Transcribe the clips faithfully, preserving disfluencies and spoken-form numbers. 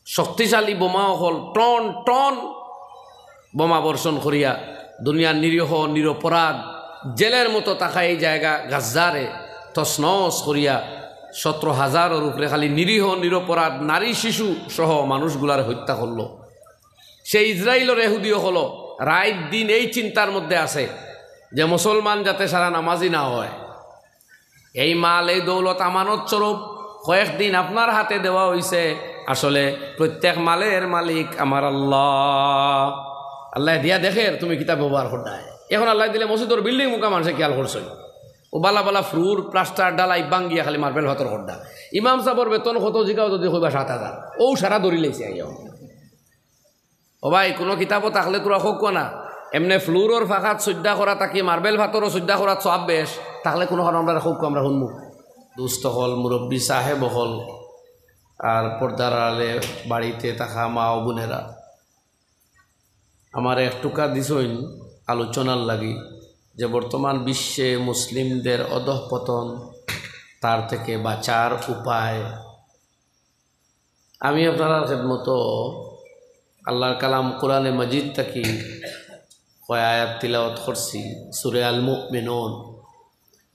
শক্তিশালী বোমা অকল টন টন বোমা বর্ষণ করিয়া দুনিয়ার নিরীহ নিরপরাধ জেলের মতো থাকা এই জায়গা গাজ্জারে তছনছ করিয়া সতেরো হাজারর উপরে খালি নিরীহ নিরপরাধ নারী শিশু সহ মানুষগুলার হত্যা করলো। সেই ইসরায়েলর এহুদি অকল রাইত দিন এই চিন্তার মধ্যে আছে যে মুসলমান যাতে সারা নামাজি না হয়। এই মাল, এই দৌলত আমানত স্বরূপ কয়েকদিন আপনার হাতে দেওয়া হইছে। আসলে প্রত্যেক মালের মালিক আমার আল্লাহ। আল্লায় দিয়া দেখের তুমি কিতা ব্যবহার কররায়। এখন আল্লায় দিলে মসজিদর বিল্ডিং মুকা মানষে খেয়াল করছইন, ও বালা বালা ফ্লোর, প্লাস্টার, ঢালাই ভাঙ্গিয়া খালি মার্বেল ফাতর কররা। ইমাম সাবর বেতন কত জিগাও যদি কইবা সাত হাজার, ও সারা ধরি লাইছে আইয়া। ও ভাই, কুনু কিতাবো থাকলে তুরা কউক্কা না, এমনে ফ্লোরর ফাকাত সইজ্জা করা থাকি মার্বেল ফাতরো সইজ্জা করাত সওয়াব বেশ, থাকলে কুনু কারণ আমরারে কউক্কা, আমরা হুনমু। দুস্ত অকল, মুরব্বি সাহেব অকল, আর পর্দার আড়ালে বাড়িতে থাকা মা ও বোনেরা, আমারে এক টুকা দিছইন আলোচনার লাগি যে বর্তমান বিশ্বে মুসলিমদের অধঃপতন, তার থেকে বাঁচার উপায়। আমি আপনারার খেদমতো আল্লাহর কালাম কোরআনে মজিদ থাকি কয় আয়াত তিলাওয়াত করছি, সূরা আল মুমিনুন।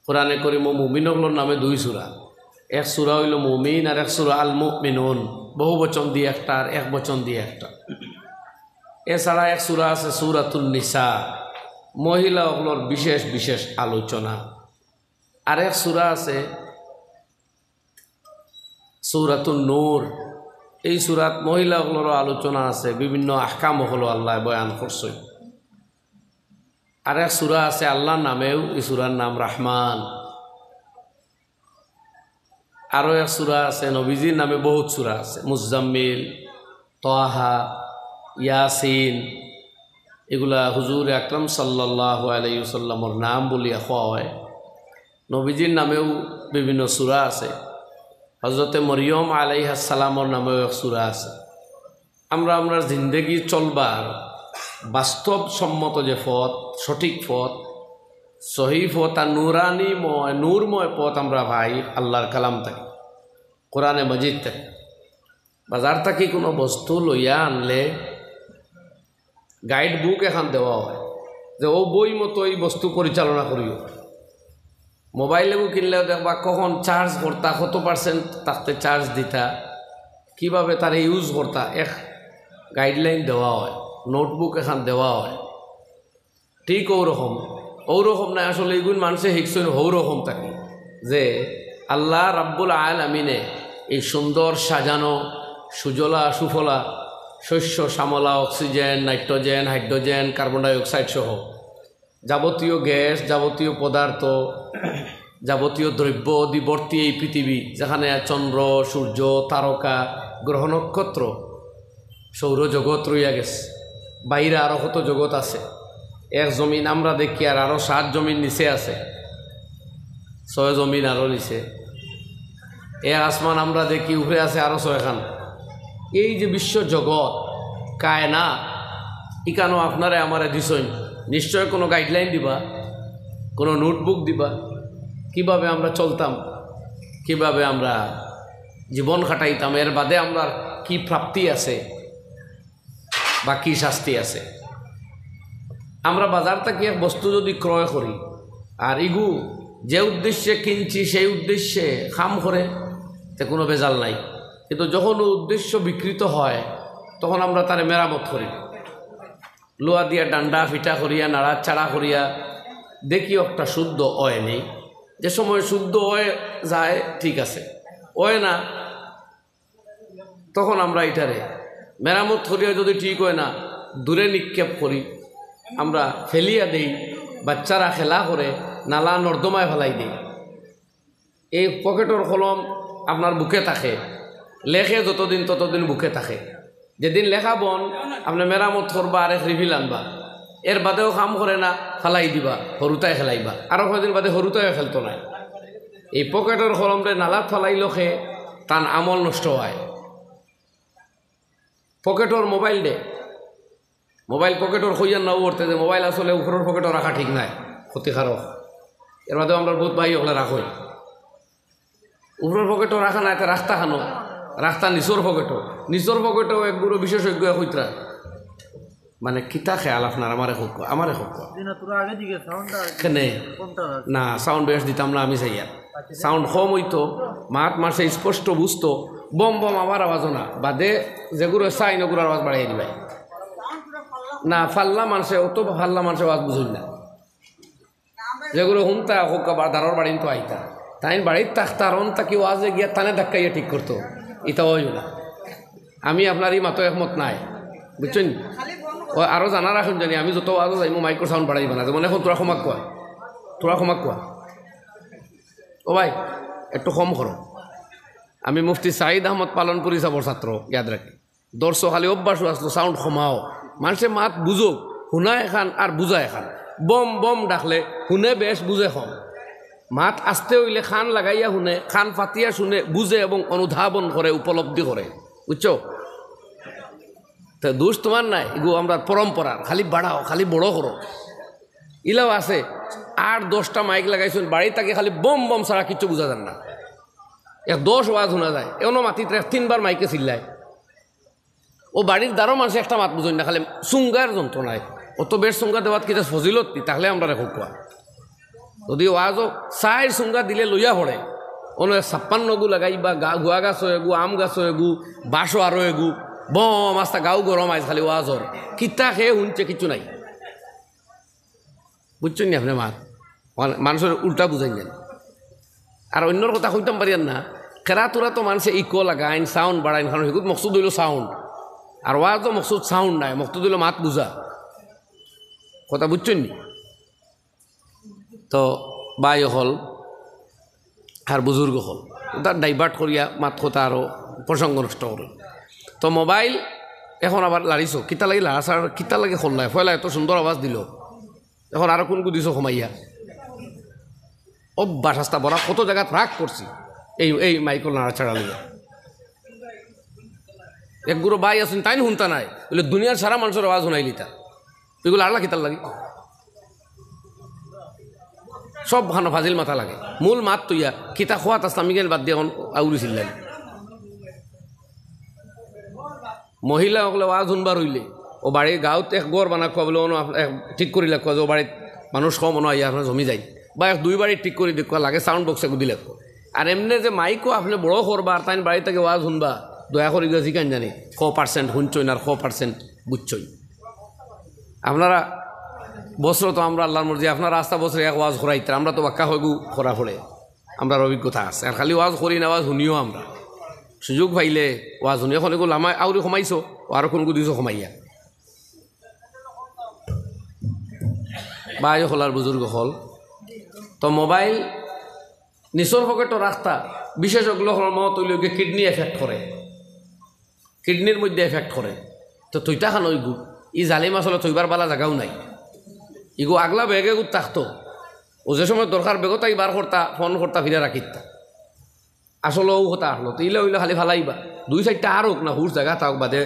কোরআনে করিমো মুমিন অকলর নামে দুই সূরা, এক সূরা অইলো মুমিন আর এক সূরা আল মুমিনুন। বহু বচন দিয়া একটা আর এক বচন দিয়া একটা। এছাড়া এক সূরা আছে সূরাতুন নিসা, মহিলা অকলর বিশেষ বিশেষ আলোচনা। আর এক সূরা আছে সূরাতুন নূর। এই সূরাত মহিলা অকলরও আলোচনা আছে, বিভিন্ন আহকাম অকলও আল্লায় বয়ান করছইন। আর এক সূরা আছে আল্লাহর নামেউ, এই সূরার নাম রহমান। আরো এক সূরা আছে, নবীজির নামে বহুত সূরা আছে, মুজাম্মিল, তাহা, ইয়াসিন। এগুলা হুজুর আকরাম সাল্লাল্লাহু আলাইহি ওয়াসাল্লামর নাম বলিয়া কওয়া হয়। নবীজির নামেউ বিভিন্ন সূরা আছে। হযরতে মরিয়ম আলাইহাস সালামর নামেউ এক সূরা আছে। আমরা আমরার জিন্দেগি চলবার বাস্তবসম্মত যে পথ, সঠিক পথ, সহি পথ আর নূরানিময়, নূরময় পথ আমরা পাই আল্লাহর কালাম থাকি, কোরআনে মজিদ থাকি। বাজার থাকি কুনু বস্তু লইয়া আনলে গাইড বুক এখান দেওয়া হয় যে ও বই মতো এই বস্তু পরিচালনা করিও। মোবাইল এগু কিনলেও দেখবা কখন চার্জ করতা, কত পার্সেন্ট থাকতে চার্জ দিতা, কিভাবে তারে ইউজ করতা, এক গাইডলাইন দেওয়া হয়, নোটবুক এখান দেওয়া হয়। ঠিক ওরকম, ওরকম না, আসলে এগুন মানষে হিকছইন হৌরকম থাকি যে আল্লাহ রাব্বুল আলামিনে এই সুন্দর সাজানো, সুজলা সুফলা, শস্য শ্যামলা, oxygen, nitrogen, hydrogen, carbon dioxide সহ যাবতীয় গ্যাস, যাবতীয় পদার্থ, যাবতীয় দ্রব্য দি ভর্তি এই পৃথিবী, যেখানে চন্দ্র, সূর্য, তারকা, গ্রহ নক্ষত্র, সৌরজগৎ রইয়া গেছে। বাইরে আরো কত জগৎ আছে। এক জমিন আমরা দেখি, আর আরো সাত জমিন নিচে আছে, ছয় জমিন আরো নিচে। এক আসমান আমরা দেখি, উপরে আছে আরো ছয়খান। এই যে বিশ্ব জগৎ, কায়নাত, ইখানো আপনারে আমারে দিছইন, নিশ্চয় কোনো গাইডলাইন দিবা, কোনো নোটবুক দিবা, কিভাবে আমরা চলতাম, কিভাবে আমরা জীবন কাটাইতাম, এর বাদে আমরার কি প্রাপ্তি আছে বা কি শাস্তি আছে। আমরা বাজার থাকি এক বস্তু যদি ক্রয় করি, আর ইগু যে উদ্দেশ্যে কিনছি সেই উদ্দেশ্যে কাম করে, তে কোনো ভেজাল নাই। কিন্তু যখন ও উদ্দেশ্য বিকৃত হয়, তখন আমরা তারে মেরামত করি, লোহা দিয়া ডান্ডা ফিটা করিয়া, নাড়া চাড়া করিয়া দেখি একটা শুদ্ধ অয়নি। যে সময় শুদ্ধ হয়ে যায়, ঠিক আছে, অয় না, তখন আমরা ইটারে মেরামত করিয়া যদি ঠিক অয় না, দূরে নিক্ষেপ করি, আমরা ফেলিয়া দেই, বাচ্চারা খেলা করে, নালা নর্দমায় ফালাই দেই। এই পকেটর কলম আপনার বুকে থাকে, লেখে যতদিন ততদিন বুকে থাকে। যেদিন লেখা বন, আপনে মেরামত করবা, আরেক রিফিল আনবা, এর বাদেও কাম করে না, ফালাই দিবা, হুরুতায় খেলাইবা, আরো কয়দিন বাদে হুরুতায়ও খেলতো নায়। এই পকেটর কলমরে নালাত ফালাইলো কে, তান আমল নষ্ট হয়। পকেটর মোবাইল দে, মোবাইল পকেটর কইয়ার নাও করতে যে মোবাইল আসলে উপরের পকেটও রাখা ঠিক নায়, ক্ষতিকারক। এর বাদেও আমরা বহুত ভাই অকলে রাখই। উপরের পকেটও রাখা নায়, তে রাখতা কেনে? রাখতা নিচর পকেটো, নিচর পকেটো একগুরু বিশেষজ্ঞ কইতরা। মানে কিতা খেয়াল আপনার? আমারে কউক্কা, আমারে কউক্কা। কেনে? না, সাউন্ড বেশ দিতাম না আমি চাইয়া। সাউন্ড কম অইতো, মাত মানষে স্পষ্ট বুঝতো, বম বম আমার আওয়াজও না, বাদে যেগুরু চাইন ওগুরুর আওয়াজ বাড়াই দিবায়। না, ফাল্লা মানষে, অত ফাল্লা মানষে আওয়াজ বুঝইন না। যেগুরু হুনতা কউক্কা বা দারর বাড়িন তো আইতা, তাইন বাড়িত থাকতা, আর অন থাকি ওয়াজে গিয়া তানে ধাক্কাইয়া ঠিক করতো, ইতা অইও না। আমি আপনার ই মাতো একমত নায়, বুঝছইন? ও আরো জানা রাখইন জানি, আমি যত ওয়াজো যাইমু মাইকর সাউন্ড বাড়াইবা না, যেমন এখন থুড়া কমাউক্কা, থুড়া কমাউক্কা। ও ভাই, একটু কম করো। আমি মুফতি সাঈদ আহমদ পালনপুরি সাবর ছাত্র, ইয়াদ রাখি। দর্শো খালি অভ্যাস আছলো, সাউন্ড কমাও। মানষে মাত বুঝউক, হুনা এখান আর বুঝা এখান। বম বম ডাকলে হুনে বেশ, বুঝে কম। মাত আস্তে অইলে কান লাগাইয়া হুনে, কান পাতিয়া শুনে, বুঝে এবং অনুধাবন করে, উপলব্ধি করে। বুঝছো? তো দোষ তুমার নায়, ইগু আমরার পরম্পরার। খালি বাড়াও, খালি বড় করো। ইলাও আছে, আট দশটা মাইক লাগাইছইন, বাড়ি থাকি খালি বম বম ছাড়া কিচ্ছু বুঝা যার না। এক দশ ওয়াজ হুনা যায়, এখনো মাতিত এক তিনবার মাইকে চিল্লায়। ও বাড়ির দারো মানষে একটা মাত বুঝইন না, খালি চুঙ্গার যন্ত্রণায়। অত বেশ চুঙ্গা দেওয়াত কিতা ফজিলত নি? তাহলে আমরারে কউক্কা। যদি ওয়াজো চাইর চুঙ্গা দিলে লইয়া পড়ে, অনো ছাপ্পান্ন গু লাগাইবা, গা-, গুয়া গাছো এগু, আম গাছো এগু, বাঁশো আরো এগু, বম আস্তা গাউ গরম আইজ খালি ওয়াজর। কিতা কে হুনছে, কিচ্ছু নাই। বুঝছইন নি আপনে মাত? মান-, মানষরে উল্টা বুঝাইন জানি। আর অইন্যর কথা কইতাম পারিয়ার না, কেরাত উরাত মানষে ইকো লাগাইন, সাউন্ড বাড়াইন, কারণ হিগুত মকসুদ অইলো সাউন্ড। আর ওয়াজো মকসুদ সাউন্ড নায়, মকসুদ অইলো মাত বুঝা। কথা বুঝছইন নি? তো ভাই অকল আর বুজুর্গ অকল, ওটা ডাইভার্ট করিয়া মাত কথা আরো প্রসঙ্গ নষ্ট করে। তো মোবাইল এখন আবার লাড়িছো, কিতা লাগি লাড়াছাড়া, কিতা লাগি করলায়? পয়লা এত সুন্দর আওয়াজ দিলো, এখন আরো কুনগু দিছো কমাইয়া? অভ্যাস আস্তা বড়া, কত জাগাত রাগ করছি এই, এই মাইকর নাড়াচাড়া লইয়া। একগুরু ভাই আছইন, তাইন হুনতা নায়, বলে দুনিয়ার সারা মানষর আওয়াজ হুনাইলিতা। ইগুলা আল্লাহ কিতার লাগি? সব খানো ফাজিল মাথা লাগে। মূল মাত তুইয়া কিতা খোয়াত আসলাম ইগেন বাদ দিয়া এখন আউরি চিল্লাই। মহিলা অকলে ওয়াজ হুনবার অইলে ও বাড়ির গাঁওত এক ঘর বানা খোয়া বলে, অনো আপ-, এক ঠিক করি লাগবা যে ও বাড়িত মানুষ কম, অনো আইয়া আপনার জমি যাইন, বা এক দুই বাড়ি ঠিক করি দেখবা লাগে, সাউন্ড বক্স এগু দিলে। আর এমনে যে মাইকও আপনে বড় করবা আর তাইন বাড়ি থাকি ওয়াজ হুনবা, দয়া করি গিয়া জিকাইন জানি ক পার্সেন্ট হুনছইন আর ক পার্সেন্ট বুঝছইন। আপনারা বছর তো আমরা আল্লাহর মর্জি, আপনারা আস্তা বছরে এক ওয়াজ করাইতারা, আমরা তো বাক্কা হইগু করা পড়ে, আমরার অভিজ্ঞতা আছে। আর খালি ওয়াজ করি না, ওয়াজ হুনিও আমরা। সুযোগ পাইলে ওয়াজ হুনি। এখন এগু লামায় আউরি কমাইছো, ও আরো কুনগু দিছো কমাইয়া। ভাই অকল আর বুজুর্গ অকল, তো মোবাইল নিচর পকেটো রাখতা, বিশেষজ্ঞ অকলর মত অইলে গিয়া কিডনি এফেক্ট করে, কিডনির মধ্যে এফেক্ট করে। তো থইতা খানো ইগু, ই জালিম আসলে থইবার বালা জাগাও নাই। ইগু আগলা ব্যাগে গুত থাকতো, ও যে সময় দরকার বেগত আই বার করতা, ফোন করতা, ফিরা রাখিতা। আসলে ও কথা আসলো, তো ইলা অইলে খালি ফালাইবা। দুই চাইরটা আর হোক না, হুশ জাগা থাক বাদে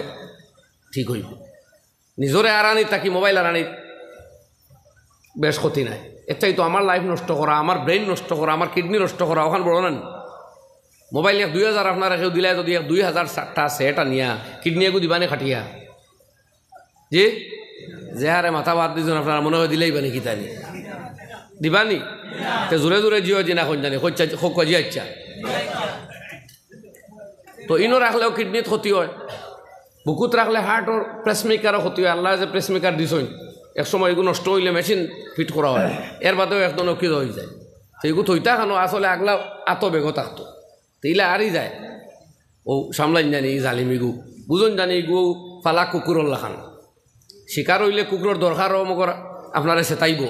ঠিক অইবো। নিজরে আরানি থাকি মোবাইল আরানি বেশ ক্ষতি নাই। এর চাইতো আমার লাইফ নষ্ট করা, আমার ব্রেইন নষ্ট করা, আমার কিডনি নষ্ট করা, অখান বড় না নি? মোবাইল এক দুই হাজার আপনারে কেউ দিলায়, যদি এক দুই হাজার সা-, টা সেট আনিয়া কিডনি এগু দিবানি কাটিয়া? জি? যে হারে মাথা বাদ দিছইন আপনারা, মনে হয় দিলাইবানি কিতা নি? দিবানি? তে জোরে জোরে জিও জি না কইন জানি, কইচ্ছা, কইচ্ছা জি আইচ্ছা। তো ইনো রাখলেও কিডনিত ক্ষতি হয়, বুকুত রাখলে হার্টর পেসমেকারও ক্ষতি হয়। আল্লায় যে পেসমেকার দিছইন, এক সময় ইগু নষ্ট অইলে মেশিন ফিট করা হয়, এর বাদেও একদম অকিজ অই যায়। তো ইগু থইতা খানো আসলে আগলা আতো বেগো থাকতো, তো ইলা আরি যায়। ও সামলাইন জানি ই জালিম ইগু, বুঝইন জানি ইগু ফালা কুকুরর লাখান। শিকার অইলে কুকুরর দরকারও মগর আপনারে সেতাইবো।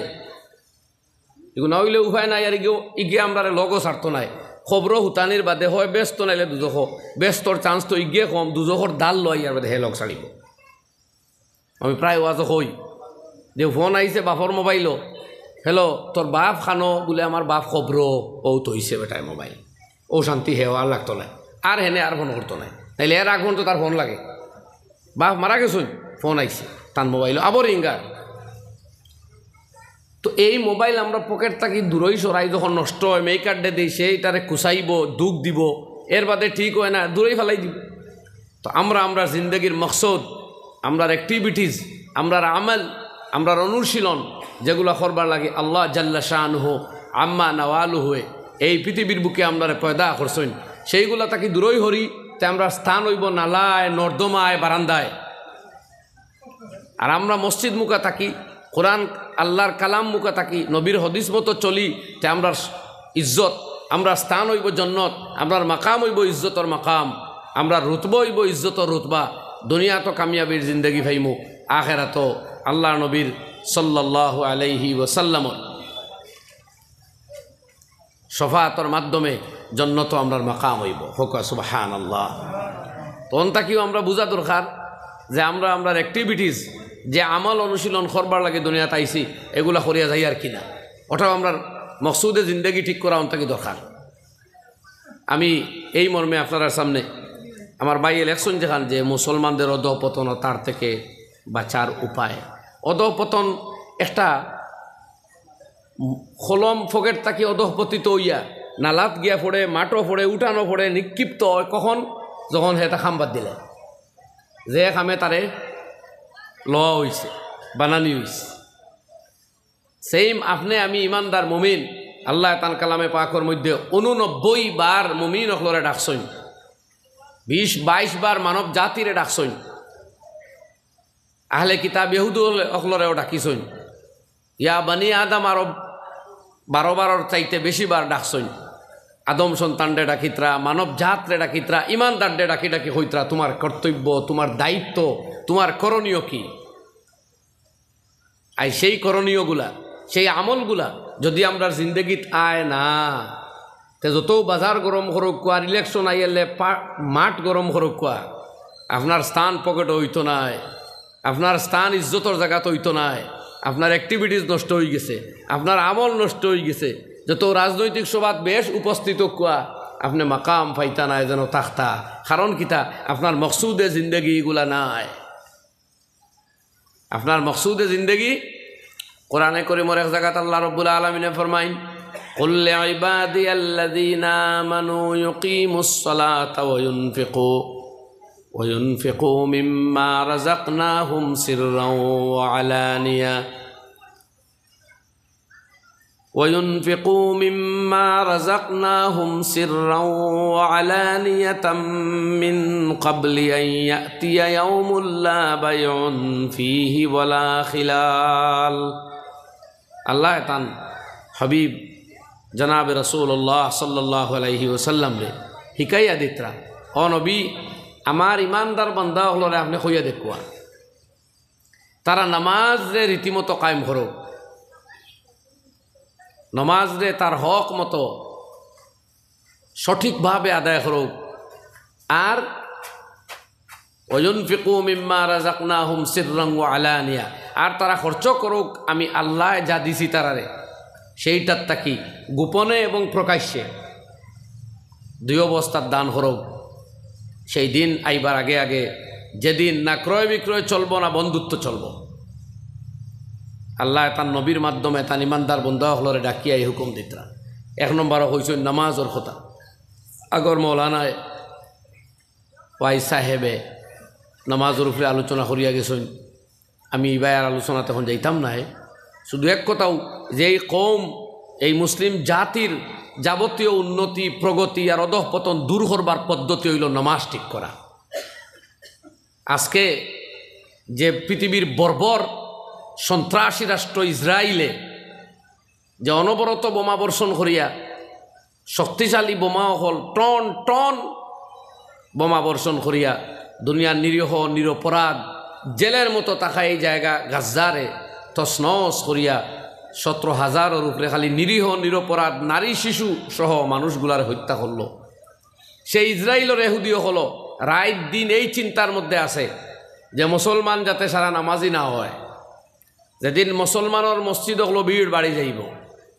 ইগু না অইলে উপায় নাই, আর ইগিয়ে, ইগিয়ে আমরারে লগও ছাড়তো নায়। কবরো হুতানির বাদে হয় বেহেস্ত নাইলে দুজখ, বেহেস্তর চান্স তো ইগিয়ে কম, দুজখর দাল লই আর বাদে হে লগ ছাড়িবো। আমি প্রায় ওয়াজো কই যে ফোন আইছে বাপর মোবাইলো, "হ্যালো, তোর বাপ খানো?" বুলে, "আমার বাপ কবরো।" ও তো অইছে বেটায় মোবাইল, ও শান্তি, হে আর লাগতো নায়, আর হেনে আর ফোন করতো নায়, নাইলে এর আগ পর্যন্ত তার ফোন লাগে। বাপ মারা গেছইন, ফোন আইছে তান মোবাইলো, আবার রিঙ্গার। তো এই মোবাইল আমরা পকেট থাকি দূরই সরাই, যখন নষ্ট হয়, মেকাররে দেই, সে ইটারে কুচাইবো, দুখ দিবো, এর বাদে ঠিক অয় না, দূরেই ফালাই দিব। তো আমরা, আমরার জিন্দেগির মকসদ, আমরার অ্যাক্টিভিটিজ, আমরার আমল, আমরার অনুশীলন, যেগুলা করবার লাগি আল্লাহ জাল্লা শানুহু আম্মা নাওয়ালুহুয়ে এই পৃথিবীর বুকে আমরারে পয়দা করছইন, সেইগুলা থাকি দূরই হরি, তে আমরার স্থান অইবো নালায়, নর্দমায়, বারান্দায়। আর আমরা মসজিদ মুখা থাকি, কোরআন, আল্লাহর কালাম মুখা থাকি, নবীর হদিস মতো চলি, তে আমরার ইজ্জত, আমরার স্থান অইবো জন্নত, আমরার মাকাম অইবো ইজ্জতর মাকাম, আমরার রুতবা অইবো ইজ্জতর রুতবা। দুনিয়াত কামিয়াবির জিন্দেগি পাইমু, আখেরাত আল্লাহর নবীর সাল্লাল্লাহু আলাইহি ওয়াসাল্লামর শফাআতর মাধ্যমে জন্নত আমরার মাকাম অইবো। কউক্কা সুবহানাল্লাহ। তখন থাকিও আমরা বুঝা দরকার যে আমরা, আমরার অ্যাক্টিভিটিজ, যে আমল অনুশীলন করবার লাগি দুনিয়াত আইছি, এগুলা করিয়া যাইয়ার কি না, ওটাও আমরার মকসুদে জিন্দেগি ঠিক করা অন থাকি দরকার। আমি এই মর্মে আপনারার সামনে আমার ভাইয়ে লেখছইন যেখান যে মুসলমানদের অধঃপতন ও তার থেকে বাঁচার উপায়। অধঃপতন একটা কলম পকেট থাকি অধঃপতিত অইয়া নালাত গিয়া পড়ে, মাঠো পড়ে, উঠানো পড়ে, নিক্ষিপ্ত অয়। কখন? যখন হে তা কাম বাদ দিলে, যে কামে তারে লওয়া অইছে, বানানি অইছে। সেম আপনে আমি ইমানদার মুমিন, আল্লায় তান কালামে পাকর মধ্যে ঊননব্বই বার মুমিন অকলরে ডাকছইন, বিশ বাইশ বার মানব জাতিরে ডাকছইন। আহলে কিতাব ইহুদি অকলরেও ডাকিছইন, ইয়া বানি আদম আরো বারো বারর চাইতে বেশি বার ডাকছইন। আদম সন্তানরে ডাকিত্রা, মানব জাতরে ডাকিত্রা, ইমানদাররে ডাকি ডাকি কইত্রা, তুমার কর্তব্য, তুমার দায়িত্ব, তুমার করণীয় কি? আর সেই করণীয়গুলা, সেই আমলগুলা যদি আমরার জিন্দেগিত আয় না, তে যত বাজার গরম করউক্কা, ইলেকশন আইলে পা-, মাঠ গরম করউক্কা, আপনার স্থান পকেটো অইতো নায়, আপনার স্থান ইজ্জতর জাগাত অইতো নায়, আপনার অ্যাক্টিভিটিজ নষ্ট অইগেছে, আপনার আমল নষ্ট অইগেছে। যত রাজনৈতিক সভাত বেশ উপস্থিত অউক্কা, আপনে মাকাম পাইতা নায় যেন থাকতা। কারণ কিতা? আপনার মকসুদে জিন্দেগি ইগুলা নায়। আপনার মকসুদে জিন্দেগি, কোরআনে করিমর এক জাগাত আল্লাহ রব্বুল আলামিনে ফরমাইন, "কুল লিইবাদিয়াল্লাযীনা আমানু ইউকিমুস সালাতা ওয়া ইউনফিকু, ওয়া ইউনফিকু মিম্মা রাযাকনাহুম সিররাও ওয়া আলানিয়া।" وينفقوا مما رزقناهم سرا وعلانية من قبل أن يأتي يوم لا بيع فيه ولا خلال। আল্লায় তান হাবিব জনাবে রাসূলুল্লাহ সাল্লাল্লাহু আলাইহি ওয়াসাল্লামরে হিকাইয়া দিত্রা, "ও নবী, আমার ইমানদার বান্দা অকলরে আপনে কইয়া দেখউক্কা, তারা নামাজরে রীতিমতো কায়েম করউক, নামাজরে তার হক মতো সঠিকভাবে আদায় করউক, আর ওয়ায়ুনফিকু মিম্মা রাযাকনাহুম সিররান ওয়া আলানিয়া, আর তারা খরচ করউক আমি আল্লায় যা দিছি তারারে, সেইটার থাকি গোপনে এবং প্রকাশ্যে।" দুই অবস্থাত দান করউক। সেই দিন আইবার আগে আগে, যেদিন না ক্রয় বিক্রয় চলবো, না বন্ধুত্ব চলবো। আল্লায় তান নবীর মাধ্যমে তান ইমানদার বন্দা অকলরে ডাকিয়া এই হুকুম দিত্রা। এক নম্বরো কইছইন নামাজর কথা। আগর মৌলানায় ওয়াইজ সাহেবে নামাজর উপরে আলোচনা করিয়া গেছইন। আমি ইবায় আর আলোচনাত এখন যাইতাম নায়। শুধু এক কথাউ, যে এই কওম, এই মুসলিম জাতির যাবতীয় উন্নতি, প্রগতি আর অধঃপতন দূর করবার পদ্ধতি অইলো নামাজ ঠিক করা। আজকে যে পৃথিবীর বর্বর সন্ত্রাসী রাষ্ট্র ইসরায়েলে যে অনবরত বোমা বর্ষণ করিয়া, শক্তিশালী বোমা অকল টন টন বোমা বর্ষণ করিয়া দুনিয়ার নিরীহ নিরপরাধ জেলের মতো থাকা এই জায়গা গাজ্জারে তছনছ করিয়া সতেরো হাজারর উপরে খালি নিরীহ নিরপরাধ নারী শিশু সহ মানুষগুলারে হত্যা করলো। সেই ইসরায়েলর এহুদি অকলও রাইত দিন এই চিন্তার মধ্যে আছে যে মুসলমান যাতে সারা নামাজি না হয়। যেদিন মুসলমানর মসজিদ অকলো ভিড় বাড়ি যাইবো,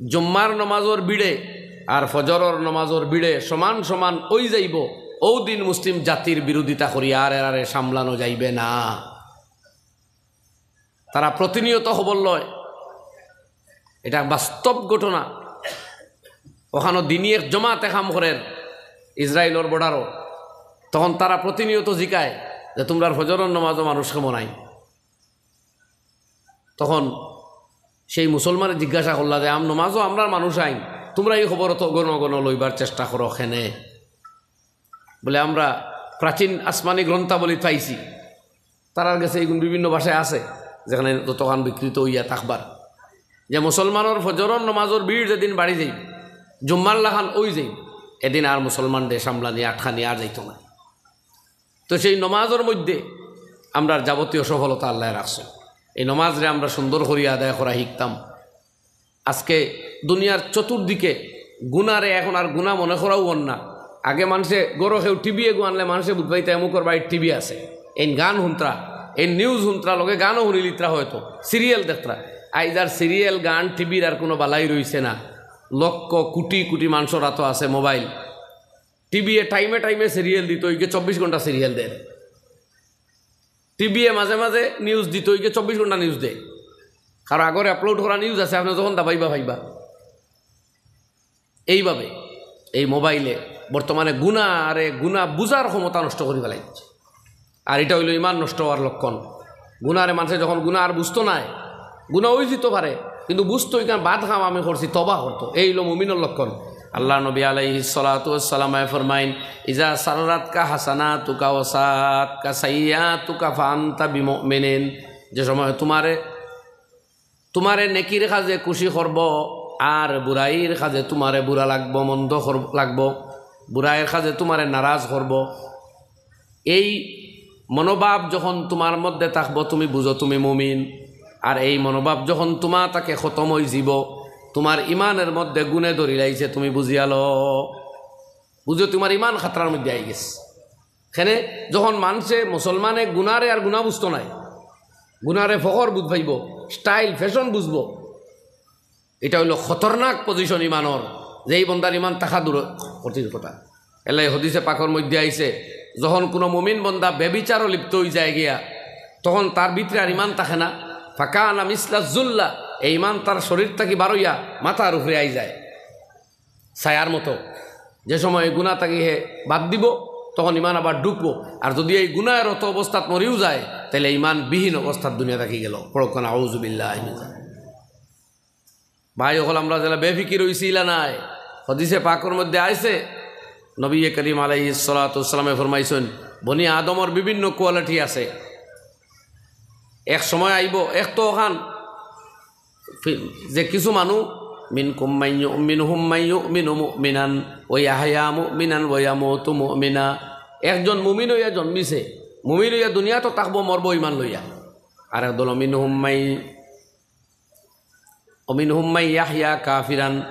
জুম্মার নমাজর ভিড়ে আর ফজরর নমাজর ভিড়ে সমান সমান অই যাইবো, অউ দিন মুসলিম জাতির বিরোধিতা করিয়া আর এরারে সামলানো যাইবে না। তারা প্রতিনিয়ত খবর লয়, এটা বাস্তব ঘটনা। অখানো দিনি এক জমাতে কাম করের, ইসরায়েলর বর্ডারো, তখন তারা প্রতিনিয়ত জিকায় যে, "তুমরার ফজরর নমাজো মানুষ কেমন আইন?" তখন সেই মুসলমানে জিজ্ঞাসা করলা যে, "আম নমাজো আমরার মানুষ আইন, তুমরা ই খবর অত ঘন ঘন লইবার চেষ্টা করো কেনে?" বলে, "আমরা প্রাচীন আসমানি গ্রন্থাবলী পাইছি, তারার গেছে এইগুন বিভিন্ন ভাষায় আছে, যেখানে যতখান বিকৃত অইয়া থাকবার, যে মুসলমানর ফজরর নমাজর ভিড় যেদিন বাড়ি যাইব, জুম্মার লাখান অই যাইব, এদিন আর মুসলমানরে সামলানি আটকানি আর যাইতো না।" তো সেই নমাজর মধ্যে আমরার যাবতীয় সফলতা আল্লায় রাখছে। এই নমাজরে আমরা সুন্দর করিয়া আদায় করা শিখতাম। আজকে দুনিয়ার চতুর্দিকে গুনারে এখন আর গুনা মনে করাও অর না। আগে মানষে ঘরো কেউ টিভি এগু আনলে মানষে বুঝবাইতা অমুকর বাড়িত টিভি আছে, এইন গান হুনত্রা, এইন নিউজ হুনত্রা, লগে গানও হুনিলিত্রা, হয়তো সিরিয়াল দেখত্রা। আইজ আর সিরিয়াল, গান, টিভির আর কুনু বালাই রইছে না। লক্ষ কুটি কুটি মানষর আতো আছে মোবাইল। টিভিয়ে টাইমে টাইমে সিরিয়াল দিতো, ইগে চব্বিশ ঘন্টা সিরিয়াল দের। টিভিয়ে মাঝে মাঝে নিউজ দিতো, ইগে চব্বিশ ঘন্টা নিউজ দেয়। কারণ আগরে আপলোড করা নিউজ আছে, আপনে যখন দাবাইবা পাইবা। এইভাবে এই মোবাইলে বর্তমানে গুনারে গুনা বুঝার ক্ষমতা নষ্ট করি ফালাইছে। আর ইটা অইলো ইমান নষ্ট অওয়ার লক্ষণ। গুনারে মানষে যখন গুনা আর বুঝতো নায়, গুনা অই যিতো পারে, কিন্তু বুঝতো ইখান বাদ কাম আমি করছি, তওবা করতো। এই অইলো মুমিনর লক্ষণ। আল্লার নবী আলাইহিস সালাতু ওয়াস সালামে ফরমাইন, "ইজা সাররাতকা হাসানাতুকা ওয়া সাআতকা সাইয়্যাতুকা ফাআনতা বিমুমিনিন।" যে সময় তুমারে, তুমারে নেকির কাজে খুশি করবো, আর বুরাইর কাজে তুমারে বুরা লাগবো, মন্দ কর-, লাগবো, বুরাইর কাজে তুমারে নারাজ করবো, এই মনোভাব যখন তুমার মধ্যে থাকবো, তুমি বুঝো তুমি মুমিন। আর এই মনোভাব যখন তুমা থাকি খতম অইযিবো, তুমার ইমানর মধ্যে গুনে ধরিলাইছে, তুমি বুঝিয়া লও, বুঝো তুমার ইমান খাতরার মধ্যে আইগেছে। কেনে, যখন মানষে, মুসলমানে গুনারে আর গুনা বুঝতো নায়, গুনারে ফখর বুঝ পাইবো, স্টাইল, ফ্যাশন বুঝবো, ইটা অইলো খতরনাক পজিশন ইমানর, যেই বন্দার ইমান থাকা দূর কঠিন কথা। এরলাগি হদিসে পাকর মধ্যে আইছে, যখন কুনু মুমিন বন্দা ব্যভিচারো লিপ্ত অইযায় গিয়া, তখন তার ভিতরে আর ইমান থাকে না। ফাকানা মিসলা জুল্লা, এই ইমান তার শরীর থাকি বারইয়া মাথার উপরে আইযায়, ছায়ার মতো। যে সময় এই গুনা থাকি হে বাদ দিবো, তখন ইমান আবার ঢুকবো। আর যুদি এই গুনায় রত অবস্থাত মরিও যায়, তাইলে ইমান বিহীন অবস্থাত দুনিয়া থাকি গেলো। পড়ুক্কা না, আউযুবিল্লাহি মিন জালিক। ভাই অকল, আমরা যেলা বেফিকির অইছি ইলা নায়। হদিসে পাকর মধ্যে আইছে, নবী করিম আলাইহিস সালাতু ওয়াস সালামে ফরমাইছইন, বনি আদমর বিভিন্ন কোয়ালিটি আছে। এক সময় আইবো, এক তো অখান ফি-, যে কিছু মানুষ, মিনকুম মাইয়ু-, মিনহুম মাইয়ুমিনু মুমিনান ওয়া ইয়াহইয়া মুমিনান ওয়া ইয়ামুতু মুমিনা। একজন মুমিন অইয়া জন্মিছে, মুমিন অইয়া দুনিয়াত থাকবো, মরবো ইমান লইয়া। আর এক দল, মিনহুম মাই-, মিনহুম মাই ইয়াহইয়া কাফিরান,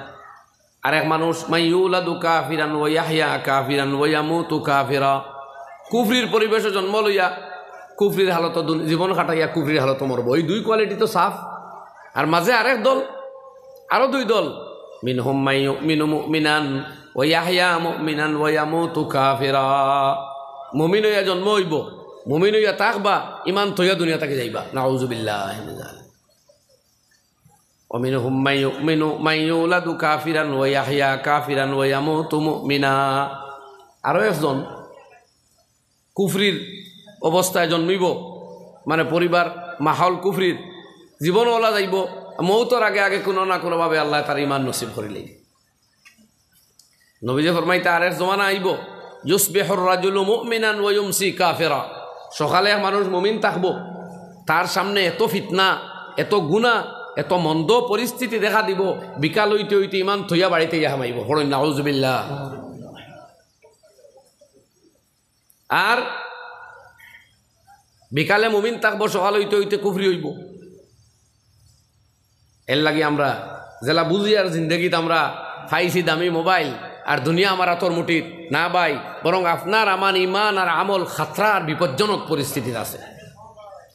আরেক মানুষ, মাই ইউলাদু কাফিরান ওয়া ইয়াহইয়া কাফিরান ওয়া ইয়ামুতু কাফিরা। কুফরির পরিবেশো জন্ম লইয়া কুফরির হালতো দুন-, জীবন কাটাইয়া কুফরির হালতো মরবো। এই দুই কোয়ালিটি তো সাফ। আর মাঝে আরেক দল, আরো দুই দল, মিনহুম মাই ইউমিনু মুমিনান ওয়া ইয়াহইয়া মুমিনান ওয়া ইয়ামুতু কাফিরা। মুমিন অইয়া জন্ম অইবো, মুমিন অইয়া থাকবা, ইমান থইয়া দুনিয়া থাকি যাইবা। নাউজুবিল্লাহি মিন যালিক। ওয়া মিনহুম মাই ইউমিনু, মাই ইউলাদু কাফিরান ওয়া ইয়াহইয়া কাফিরান ওয়া ইয়ামুতু মুমিনা। আরো একজন কুফরির অবস্থায় জন্মিবো, মানে পরিবার মাহল কুফরির, জীবন অলা যাইবো, মউতর আগে আগে কুনু না কুনুভাবে আল্লায় তার ইমান নসিব করিলাইবা। নবীজি ফরমাইতা, আরেক জমানা আইবো, ইউসবিহুর রাজুলু মুমিনান ওয়া ইউমসি কাফিরা। সকালে এক মানুষ মুমিন থাকবো, তার সামনে এত ফিতনা, এত গুনা, এত মন্দ পরিস্থিতি দেখা দিবো, বিকাল অইতে অইতে ইমান থইয়া বাড়িত আইয়া হামাইবো। পড়ইন নাউজুবিল্লাহ। আর বিকালে মুমিন থাকবো, সকাল অইতে অইতে কুফরি অইবো। এরলাগি আমরা যেলা বুঝি আর জিন্দেগিত আমরা পাইছি দামি মোবাইল আর দুনিয়া আমার আতর মুঠিত। না ভাই, বরং আপনার আমার ইমান আর আমল খাতরা আর বিপজ্জনক পরিস্থিতিত আছে।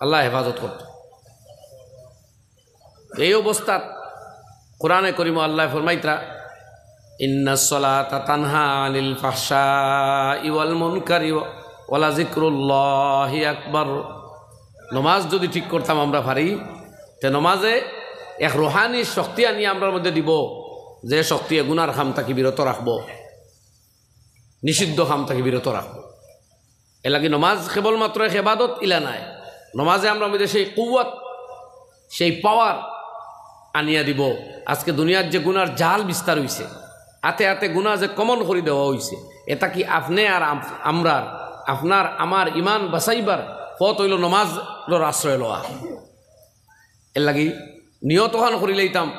আল্লায় হেফাজত করতো। এই অবস্থাত কোরআনে করিমো আল্লায় ফরমাইতরা, "ইন্নাস সালাতা তানহা আনিল ফাহশাই ওয়াল মুনকারি ওয়া লাযিকরুল্লাহি আকবার।" নমাজ যুদি ঠিক করতাম আমরা পারি, তে নমাজে এক রুহানি শক্তি আনিয়া আমরার মধ্যে দিবো, যে শক্তিয়ে গুনার কাম থাকি বিরত রাখবো। নিষিদ্ধ কাম থাকি বিরত রাখবো। এর লাগি নমাজ কেবলমাত্র এক ইবাদত ইলা নায়। নমাজে আমরার মধ্যে সেই কুওয়াত, সেই পাওয়ার আনিয়া দিব। আজকে দুনিয়ার যে গুনার জাল বিস্তার অইছে, আতে আতে গুনা যে কমন করি দেওয়া অইছে, এটা কি আপনে আর আম-, আমরার, আপনার আমার ইমান বাঁচাইবার পথ অইল নমাজর আশ্রয় লওয়া। এর লাগি নিয়ত খান করি লইতাম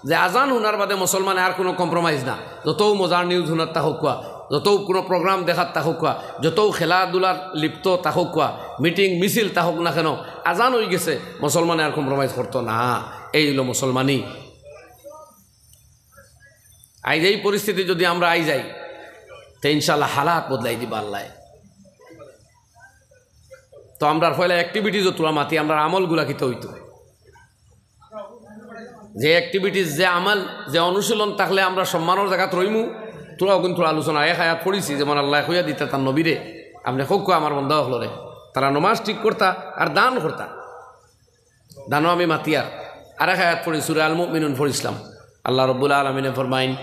যে আজান হুনার বাদে মুসলমানে আর কুনু কম্প্রোমাইজ না। যতউ মজার নিউজ হুনার তা হউক্কা, যতউ কুনু প্রোগ্রাম দেখার তা হউক্কা, যতউ খেলাধুলার লিপ্ত তা হউক্কা, মিটিং মিছিল তা হউক না কেন, আজান অই গেছে, মুসলমানে আর কম্প্রোমাইজ করতো না। এই অইল মুসলমানি। আইজ এই পরিস্থিতি যদি আমরা আই যাই, তে ইনশাআল্লাহ হালাত বদলাই দিবা আল্লায়। তো আমরার পয়লা অ্যাক্টিভিটিজও থুড়া মাতি, আমরার আমলগুলা কিতা অইতো? যে অ্যাক্টিভিটিজ, যে আমল, যে অনুশীলন থাকলে আমরা সম্মানর জাগাত রইমু, থুড়া অগুন থুড়া আলোচনা। এক আয়াত পড়ছি, যেমন আল্লায় কইয়া দিতা তান নবীরে, আপনে কউক্কা আমার বন্দা অকলরে, তারা নমাজ ঠিক করতা আর দান করতা। দানও আমি মাতিয়ার। আরেক আয়াত পড়ি, সূরা আল মুমিনুন পড়ছিলাম। আল্লাহ রাব্বুল আলামিনে ফরমাইন,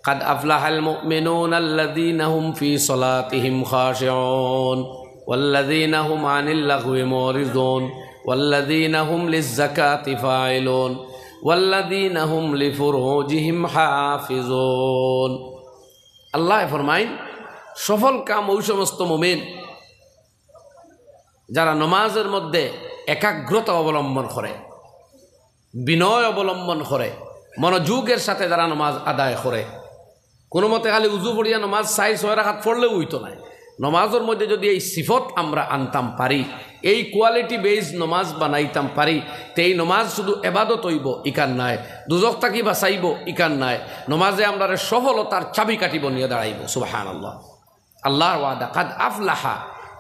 "قد أفلح المؤمنون الذين هم في صلاتهم خاشعون والذين هم عن اللغو معرضون والذين هم للزكاة فاعلون والذين هم لفروجهم حافظون।" আল্লায় ফরমাইন, সফল কাম অউ সমস্ত মুমিন, যারা নমাজর মধ্যে একাগ্রতা অবলম্বন করে, বিনয় অবলম্বন করে, মনোযোগের সাথে যারা নমাজ আদায় করে, কুনুমতে খালি উজু পড়িয়া নমাজ চাইর ছয় রাকাত পড়লেউ অইতো নায়। নমাজর মধ্যে যদি এই সিফত আমরা আনতাম পারি, এই কোয়ালিটি বেস নমাজ বানাইতাম পারি, তে এই নমাজ শুধু এবাদত অইবো, ইখান নায়, দুজখ থাকি বাঁচাইবো, ইখান নায়, নমাজে আমরারে সফলতার চাবিকাঠি বনিয়া দাঁড়াইবো। সুবহানাল্লাহ। আল্লাহর ওয়াদা, "قد أفلح",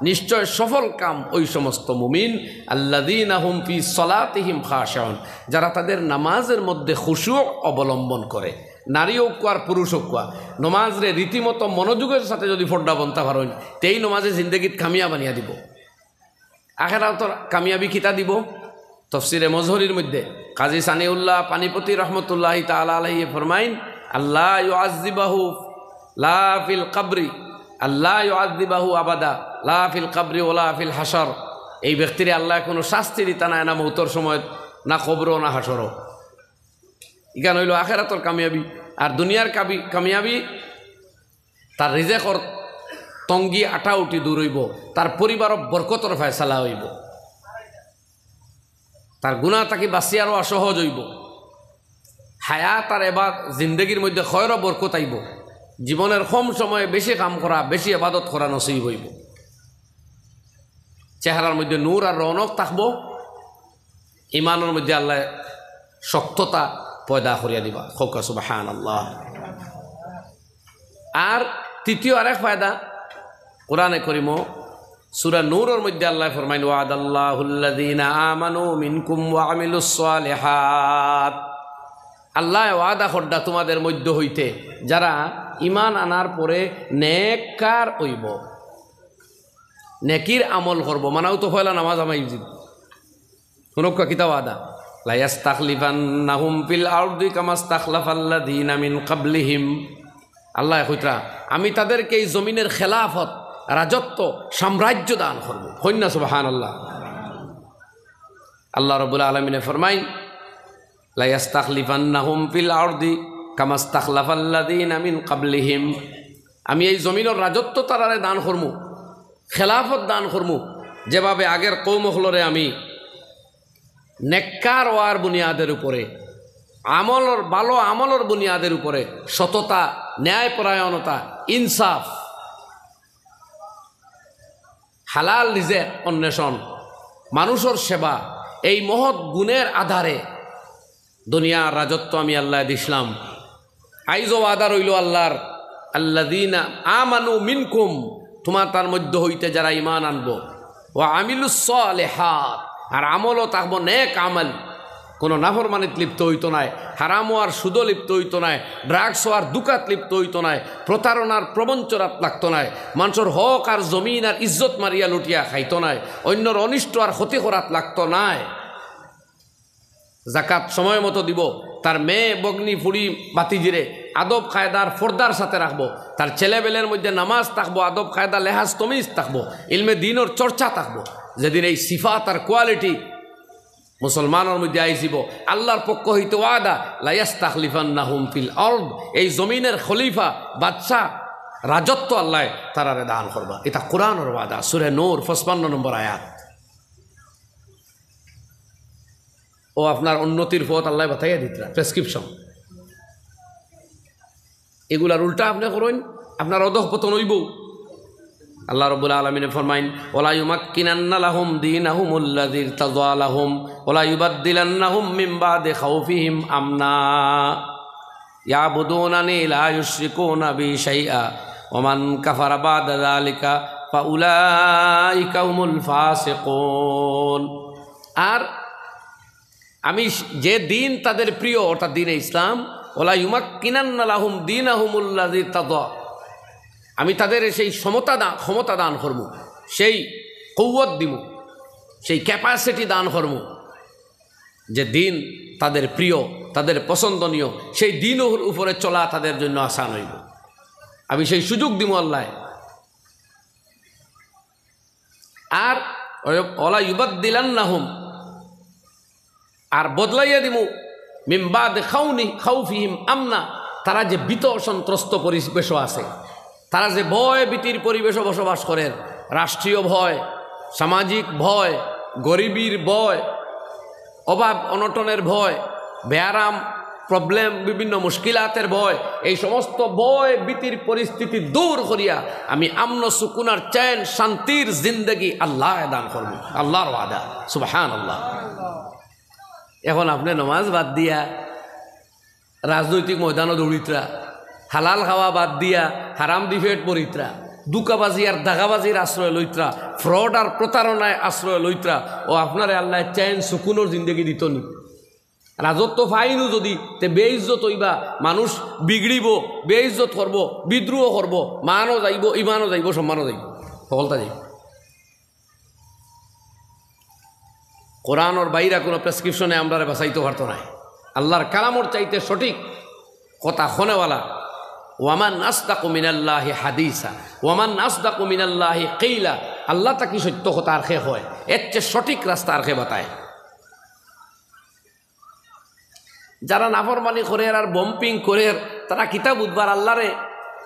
নিশ্চয় সফল কাম অউ সমস্ত মুমিন, "الذين هم في صلاتهم خاشعون", যারা তাদের নামাজের মধ্যে খুশু অবলম্বন করে। নারী অউক্কা আর পুরুষ অউক্কা, নমাজরে রীতিমতো মনোযোগের সাথে যদি পড়তা বনতা পারইন, তে এই নমাজে জিন্দেগিত কামিয়াব আনিয়া দিবো। আখেরাতর কামিয়াবি কিতা দিবো? তফসিরে মজহরির মধ্যে কাজী সানিউল্লাহ পানিপতি রহমতুল্লাহি তাআলা আলাইহি ফরমাইন, "আল্লা ইউআযযিবাহু লা ফিল কবরি, আল্লা ইউআযযিবাহু আবাদা, লা ফিল কবরি ওয়া লা ফিল হাশর।" এই ব্যক্তিরে আল্লায় কুনু শাস্তি দিতা নায়, না মউতর সময়, না কবরো, না হাশরো। ইখান অইল আখেরাতর কামিয়াবি। আর দুনিয়ার কাবি-, কামিয়াবি, তার রিজেকর তঙ্গি আটাউটি দূর অইবো, তার পরিবারো বরকতর ফয়সালা অইবো, তার গুনা থাকি বাঁচিয়ারও সহজ অইবো। হায়াত আর এবার জিন্দেগির মধ্যে খয়রো বরকত আইবো। জীবনের কম সময়ে বেশি কাম করা, বেশি ইবাদত করা নসিব অইবো। চেহারার মধ্যে নূর আর রৌনক থাকবো। ইমানর মধ্যে আল্লায় শক্ততা পয়দা করিয়া দিবা। কউক্কা সুবহানাল্লাহ। আর তৃতীয় আরেক ফায়দা, কোরআনে করিমো সূরা নূরর মধ্যে আল্লায় ফরমাইন, "وعد الله الذين آمنوا منكم وعملوا الصالحات।" আল্লায় ওয়াদা কররা তোমাদের মধ্য হইতে যারা ইমান আনার পরে নেককার অইবো, নেকির আমল করবো, মানে অউ তো পয়লা নামাজ আমাই উচিত। হুনউক্কা কিতা ওয়াদা? "লায়াস্তাখলিফান্নাহুম ফিল আরদি কামাস্তাখলাফাল্লাযীনা মিন ক্বাবলিহিম।" আল্লায় কইতরা, "আমি তাদেরকে এই জমিনের খেলাফত, রাজত্ব, সাম্রাজ্য দান করবো।" কইন না সুবহানাল্লাহ। আল্লাহ রাব্বুল আলামিনে ফরমাইন, "লায়াস্তাখলিফান্নাহুম ফিল আরদি কামাস্তাখলাফাল্লাযীনা মিন ক্বাবলিহিম।" আমি এই জমিনর রাজত্ব তারারে দান করমু, খেলাফত দান করমু, যেভাবে আগের কওম অকলরে আমি নেককার অওয়ার বুনিয়াদের উপরে, আমলর, ভালো আমলর বুনিয়াদের উপরে, সততা, ন্যায়পরায়ণতা, ইনসাফ, হালাল রিজেক অন্বেষণ, মানুষর সেবা, এই মহৎ গুণের আধারে দুনিয়ার রাজত্ব আমি আল্লায় দিছলাম। আইজও ওয়াদা রইল আল্লাহর, "আল্লাযীনা আমানু মিনকুম", তোমার তার মধ্য হইতে যারা ঈমান আনবো, "ওয়া আমিলুস সালিহাত", আর আমলও থাকবো নেক আমল, কোনো নাফরমানিত লিপ্ত হইতো নায়, হারাম অওয়ার সুদো লিপ্ত হইতো নায়, ড্রাগস অওয়ার দুকাত লিপ্ত হইতো নায়, প্রতারণার প্রবঞ্চনাত লাগতো নায়, মানষর হক আর জমিন আর ইজ্জত মারিয়া লুটিয়া খাইতো নায়, অন্যর অনিষ্ট আর ক্ষতি করাত লাগতো নায়। জাকাত সময় মতো দিবো, তার মেয়ে, বগ্নি, ফুড়ি, ভাতিজিরে আদব কায়দার পর্দার সাথে রাখবো, তার ছেলেবেলের মধ্যে নামাজ থাকবো, আদব কায়দা লেহাজ তমিজ থাকবো, ইলমে দ্বীনর চর্চা থাকবো। যেদিন এই সিফাত আর কোয়ালিটি মুসলমানর মধ্যে আইযিবো, আল্লাহর পক্ষ হইতে ওয়াদা, "লা ইয়াস্তাখলিফান্নাহুম ফিল আরদ", এই জমিনের খলিফা, বাদশা, রাজত্ব আল্লায় তারারে দান করবা। ইটা কোরআনর ওয়াদা, সূরা নূর, পঁচপান্ন নম্বর আয়াত। ও আপনার উন্নতির পথ আল্লায় বাতাইয়া দিতরা, প্রেসক্রিপশন। এগুলার উল্টা আপনে করইন, আপনার অধঃপতন অইবো। আল্লাহ রাব্বুল আলামিনে ফরমাইন, "ওয়ালা ইউমাক্কিনান্না লাহুম দীনাহুমুল্লাযী ইরতাযা লাহুম ওয়ালা ইউবাদদিলান্নাহুম মিন বাদি খাউফিহিম আমনা ইয়াবুদুনানি লা ইউশরিকুনা বি শাইআ ওয়া মান কাফারা বাদা যালিকা ফাউলাইকা হুমুল ফাসিকুন।" আর আমি যে দ্বীন তাদের প্রিয়, অর্থাৎ দ্বীনে ইসলাম, "ওয়ালা ইউমাক্কিনান্না লাহুম দীনাহুমুল্লাযী ইরতাযা", আমি তাদের সেই সমতা দা-, ক্ষমতা দান করমু, সেই কৌয়ত দিমু, সেই ক্যাপাসিটি দান করমু, যে দ্বীন তাদের প্রিয়, তাদের পছন্দনীয়, সেই দ্বীনর উপরে চলা তাদের জন্য আসান অইবো। আমি সেই সুযোগ দিমু আল্লায়। আর ওয়ালা ইউবাদদিলান্নাহুম, আর বদলাইয়া দিমু, মিন বাদি খাউনি-, খাউফিহিম আমনা, তারা যে ভীত সন্ত্রস্ত পরিবেশও আছে, তারা যে ভয় ভীতির পরিবেশও বসবাস করের, রাষ্ট্রীয় ভয়, সামাজিক ভয়, গরিবীর ভয়, অভাব অনটনের ভয়, ব্যারাম, প্রবলেম, বিভিন্ন মুশকিলাতের ভয়, এই সমস্ত ভয় ভীতির পরিস্থিতি দূর করিয়া আমি আমন সুকুনার চ্যান শান্তির জিন্দেগি আল্লায় দান করমু। আল্লাহর ওয়াদা, সুবহানাল্লাহ। এখন আপনে নমাজ বাদ দিয়া রাজনৈতিক ময়দানো দৌড়িতরা, হালাল খাওয়া বাদ দিয়া হারামদি পেট ভরিতরা, ধুকাবাজি আর দাগাবাজির আশ্রয় লইতরা, ফ্রড আর প্রতারণায় আশ্রয় লইতরা, ও আপনারে আল্লায় চ্যান সুকুনর জিন্দেগি দিতো নি? রাজত্ব পাইনু যদি, তে বেইজ্জত অইবা, মানুষ বিগড়িবো, বেইজ্জত করবো, বিদ্রোহ করবো, মানও যাইবো, ইমানও যাইবো, সম্মানও যাইবো, হকলতা যাইবো। কোরআনর বাইরা কুনু প্রেসক্রিপশনে আমরারে বাঁচাইতো পারতো নায়। আল্লাহর কালামর চাইতে সঠিক কথা কনেওয়ালা। "ওয়ামান আসদাকু মিনাল্লাহি হাদিসা, ওয়ামান আসদাকু মিনাল্লাহি কিলা।" আল্লাহ থাকি সত্য কথা আর কে কয়? এর চেয়ে সঠিক রাস্তা আর কে বাতায়? যারা নাফরমানি করের আর বম্পিং করের, তারা কিতা বুঝবার আল্লাহরে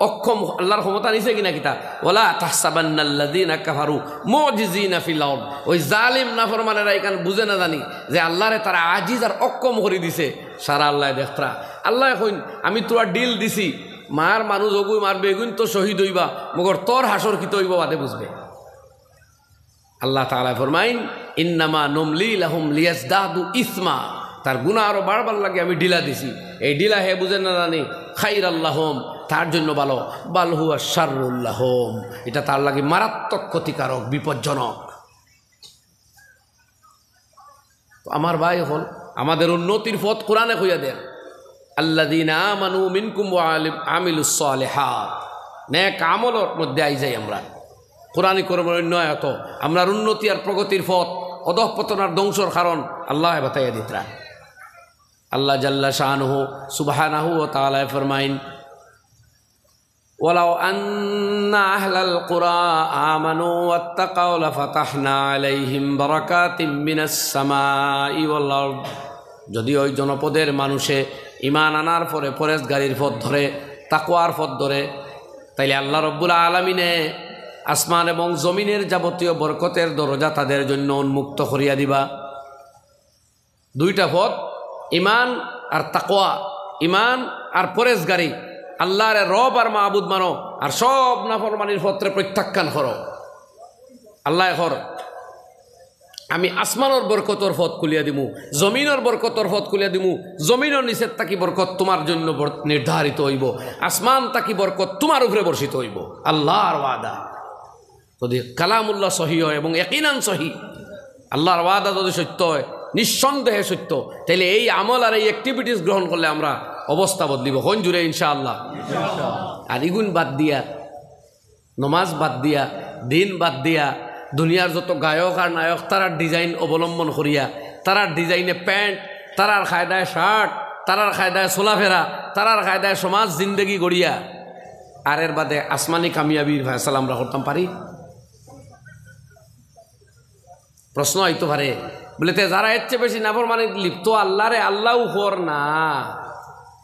অক্ষম, আল্লাহর ক্ষমতা নিছে কিনা কিতা? "ওয়ালা তাহসাবান্নাল্লাযীনা কাফারু মুজিজিনা ফিল আরদ।" ওই জালিম নাফরমানেরা ইখান বুঝে না জানি যে আল্লাহরে তারা আজিজ আর অক্ষম করি দিছে। সারা আল্লায় দেখতরা। আল্লায় কইন, "আমি তোরা ডিল দিছি, মার মানুষ অগুইন, মার বেগুইন তো শহীদ অইবা, মগর তোর হাশর কিতা অইবো বাদে বুঝবে।" আল্লাহ তাআলা ফরমাইন, "ইন্নামা নুমলি লাহুম লিয়াজদাদু ইসমা।" তার গুনাহ আরো বাড়বার লাগি আমি ঢিলা দিছি। এই ঢিলা হে বুঝে না জানি, খাইরাল লাহুম, তার জন্য ভালো, বাল হুয়া শাররুল লাহুম, এটা তার লাগি মারাত্মক ক্ষতিকারক, বিপজ্জনক। তো আমার ভাই অকল, আমাদের উন্নতির পথ কোরআনে কইয়া দের, "আল্লাযীনা আমানু মিনকুম ওয়া আলি-, আমিলুস সালিহাত।" নেক আমলর মধ্যে আই যাই আমরা। কোরআনি কর্মের অন্য আয়াত, আমরার উন্নতি আর প্রগতির পথ, অধঃপতন আর ধ্বংসর কারণ আল্লায় বাতাইয়া দিতরা। আল্লাহ জাল্লা শানুহু সুবহানাহু ওয়া তাআলায় ফরমাইন, "ওয়ালাউ আন্না আহলাল কুরা আমানু ওয়াত্তাকাউ লাফাতাহনা আলাইহিম বারাকাতিম মিনাস সামাই ওয়াল আরদ।" যদি ওই জনপদের মানুষে ঈমান আনার পরে পরেজগারির পথ ধরে, তাকওয়ার পথ ধরে, তাইলে আল্লাহ রব্বুল আলামিনে আসমান এবং জমিনের যাবতীয় বরকতের দরজা তাদের জন্য উন্মুক্ত করিয়া দিবা। দুইটা পথ, ঈমান আর তাকওয়া, ঈমান আর পরেজগারি। আল্লাহরে রব আর মাবুদ মানো, আর সব নাফরমানির পথরে প্রত্যাখ্যান করো। আল্লায় কর, "আমি আসমানর বরকতর পথ খুলিয়া দিমু, জমিনর বরকতর পথ খুলিয়া দিমু, জমিনর নিচের থাকি বরকত তোমার জন্য বর-, নির্ধারিত অইবো, আসমান থাকি বরকত তোমার উপরে বর্ষিত অইবো।" আল্লাহর ওয়াদা। যদি কালামুল্লাহ সহি হয় এবং ইয়াকিনান সহি, আল্লাহর ওয়াদা যদি সত্য হয়, নিঃসন্দেহে সত্য, তাইলে এই আমল আর এই অ্যাক্টিভিটিস গ্রহণ করলে আমরা অবস্থা বদলিবো। কোন জুড়ে ইনশাআল্লাহ? আর ইগুন বাদ দিয়া, নমাজ বাদ দিয়া, দিন বাদ দিয়া, দুনিয়ার যত গায়ক আর নায়ক তারার ডিজাইন অবলম্বন করিয়া, তারার ডিজাইনে প্যান্ট, তারার কায়দায় শার্ট, তারার কায়দায় চলাফেরা, তারার কায়দায় সমাজ জিন্দেগি গড়িয়া, আর এর বাদে আসমানি কামিয়াবির ফয়সালা আমরা করতাম পারি? প্রশ্ন আইতো পারে, বলে, "তে যারা এর চেয়ে বেশি নাফরমানিত লিপ্ত, আল্লাহরে আল্লাহও কর না,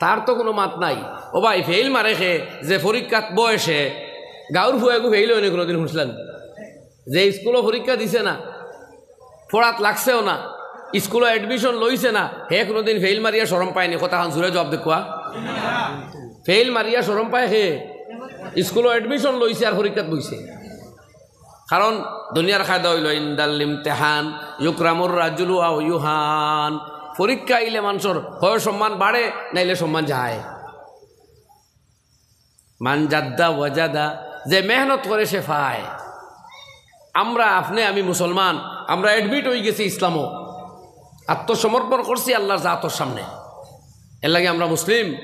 তার তো কুনু মাত নাই।" ও ভাই, ফেইল মারে খে, যে পরীক্ষাত বয় সে, গাউর ফুয়াগু ফেইল অয়নি কুনুদিন হুনছলানি? যে স্কুলো পরীক্ষা দিছে না, পড়াত লাগছেও না, স্কুলো admission লইছে না, হে কুনুদিন ফেইল মারিয়া শরম পায়নি? কথাখান জুরে জবাব দেউক্কা। ফেইল মারিয়া শরম পায় হে, স্কুলো admission লইছে আর পরীক্ষাত বইছে। কারণ দুনিয়ার কায়দা অইলো, "ইনদাল ইমতিহান ইউকরামুর রাজুলু আও ইউহান।" পরীক্ষা আইলে মানষর হয় সম্মান বাড়ে, নাইলে সম্মান যায়। মান জাদ্দা ওয়াজাদা, যে মেহনত করে সে পায়। আমরা, আপনে, আমি মুসলমান, আমরা admit অইগেছি ইসলামো, আত্মসমর্পণ করছি আল্লাহর জাতর সামনে, এর লাগি আমরা মুসলিম।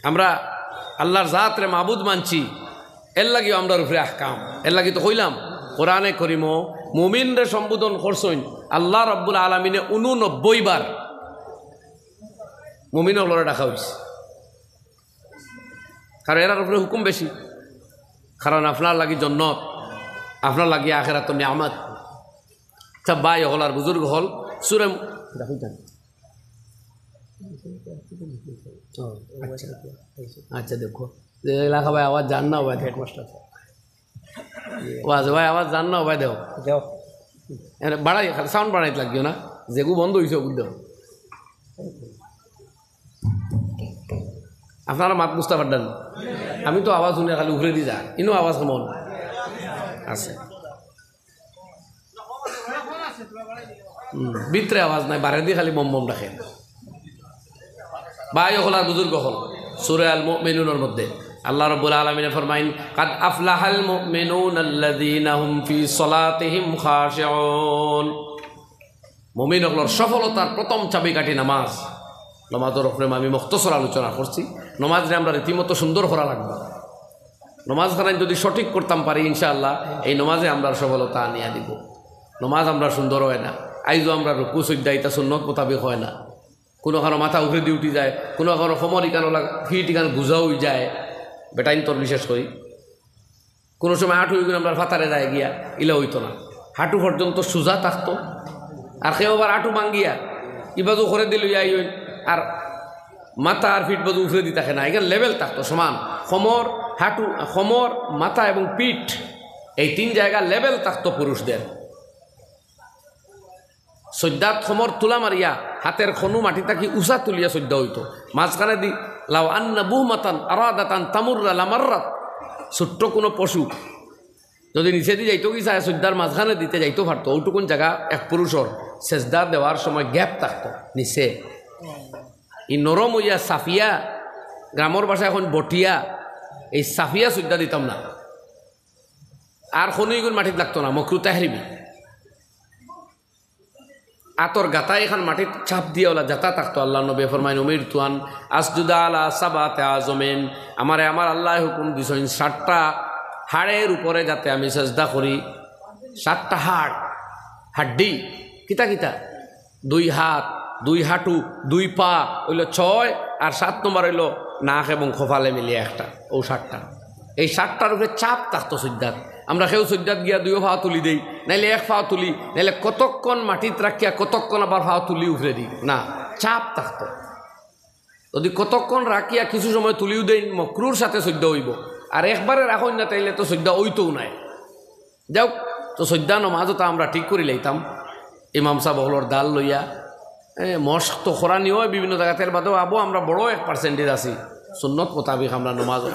আমরা আল্লাহর জাতরে মাবুদ মানছি, এর লাগিও আমরার উপরে আহকাম। এর লাগি তো কইলাম, কোরআনে করিমো মুমিনরে সম্বোধন করছইন আল্লাহ রাব্বুল আলামিনে ঊননব্বই বার। মুমিন অকলরে ডাকা অইছে, কারণ এরার উপরে হুকুম বেশি, কারণ আপনার লাগি জন্নত, আপনার লাগি আখেরাতর নিয়ামত। তা ভাই অকল আর বুজুর্গ অকল, সুরে, আচ্ছা, আচ্ছা, দেখো, যে এলাকা ভাই আওয়াজ যার না, ভাই দেখো। Headmaster sir. ও আছে ভাই, আওয়াজ যার না, ভাই দেও। দেও। এনে বাড়াই, খালি সাউন্ড বাড়াইতে লাগিও না, যেগু বন্ধ অইছে, ওগু দেও। আপনারা মাত বুঝতা পারলেন না। আমি তো আওয়াজ শুনে খালি উপরেদি যা, ইনো আওয়াজ কেমন আছে? হুম, ভিতরে আওয়াজ নাই, বারেদি খালি বম বম ডাকে। ভাই অকল আর বুজুর্গ অকল, সূরা আল মুমিনুনর মধ্যে আল্লাহ রাব্বুল আলামিনে ফরমাইন, "কাদ আফলাহাল মুমিনুনাল্লাযীনা হুম ফি সালাতিহিম খাশিউন।" মুমিন অকলর সফলতার প্রথম চাবিকাঠি নামাজ। নামাজর উপরে আমি মুখতসর আলোচনা করছি। নামাজরে আমরা রীতিমতো সুন্দর করা লাগবো। নামাজ খানাইন যদি সঠিক করতাম পারি, ইনশাআল্লাহ, এই নামাজে আমরার সফলতা আনিয়া দিব। নামাজ আমরার সুন্দর হয় না, আইজও আমরার রুকু সইজদা ইতা সুন্নত মোতাবেক হয় না। কুনুখানো মাথা উপরেদি উঠি যায়, কুনুখানো কোমর ইখানো লাগ-, ফিট ইখান গুজা অই যায়, বেটাইন্তর বিশেষ করি। কুনু সময় হাঁটু ইগুন আমরার ফাতারে যায় গিয়া, ইলা অইতো না। হাঁটু পর্যন্ত সুজা থাকতো, আর কেউ আবার হাঁটু ভাঙ্গিয়া ইবাজু করেদি লইয়া আইন, আর মাথা আর ফিট বাজু উপরেদি থাকে না, ইখান লেভেল থাকতো সমান। কোমর, হাঁটু, কোমর, মাথা এবং পিঠ, এই তিন জায়গা লেভেল থাকতো পুরুষদের। সইজদাত কোমর তুলা মারিয়া হাতের কনু মাটি থাকি উচা তুলিয়া সইজদা অইতো। মাঝখানেদি লাও আন্না বুহমাতান আরাদাতান তামুররা লামাররাত, ছোট্ট কুনু পশু যদি নিচেদি যাইতো কি চায়, সইজদার মাঝখানেদি তে যাইতো পারতো, অউটুকুন জাগা এক পুরুষর সেজদা দেওয়ার সময় গ্যাপ থাকতো নিচে। ই নরম অইয়া সাফিয়া, গ্রামর ভাষায় কইন বটিয়া, এই সাফিয়া সইজদা দিতাম না। আর কনু ইগুন মাটিত লাগতো না, মকরু তাহরিমি। আতর গাতা ইখান মাটিত চাপ দিয়া অলা যাতা থাকতো। আল্লাহর নবী ফরমাইন, "উমিরতু আন আসজুদা আলা সাবাতে আজমিন।" আমারে আমার আল্লায় হুকুম দিছইন, সাতটা হাড়ের উপরে যাতে আমি সেজদা করি। সাতটা হাড়, হাড্ডি, কিতা কিতা? দুই হাত, দুই হাঁটু, দুই পা, অইলো ছয়, আর সাত নম্বর অইলো নাক এবং কপালে মিলিয়া একটা, অউ সাতটা। এই সাতটার উপরে চাপ থাকতো সইজদাত। আমরা কেউ সইজদাত গিয়া দুইও পা তুলি দেই, নাইলে এক পা তুলি, নাইলে কতক্ষণ মাটিত রাখিয়া কতক্ষণ আবার পা তুলি উপরেদি, না, চাপ থাকতো। যদি কতক্ষণ রাখিয়া কিছু সময় তুলিও দেইন, মকরুর সাথে সইজদা অইবো। আর একবারে রাখইন না, তাইলে তো সইজদা অইতোউ নায়। যাউক, তো সইজদা নমাজও তো আমরা ঠিক করি লাইতাম। ইমাম সাব অকলর দাল লইয়া, এ, মশক তো করানি অয় বিভিন্ন জাগাত, এর বাদেও আবো আমরা বড় এক percentage আছি, সুন্নত মোতাবিক আমরা নমাজ অয়।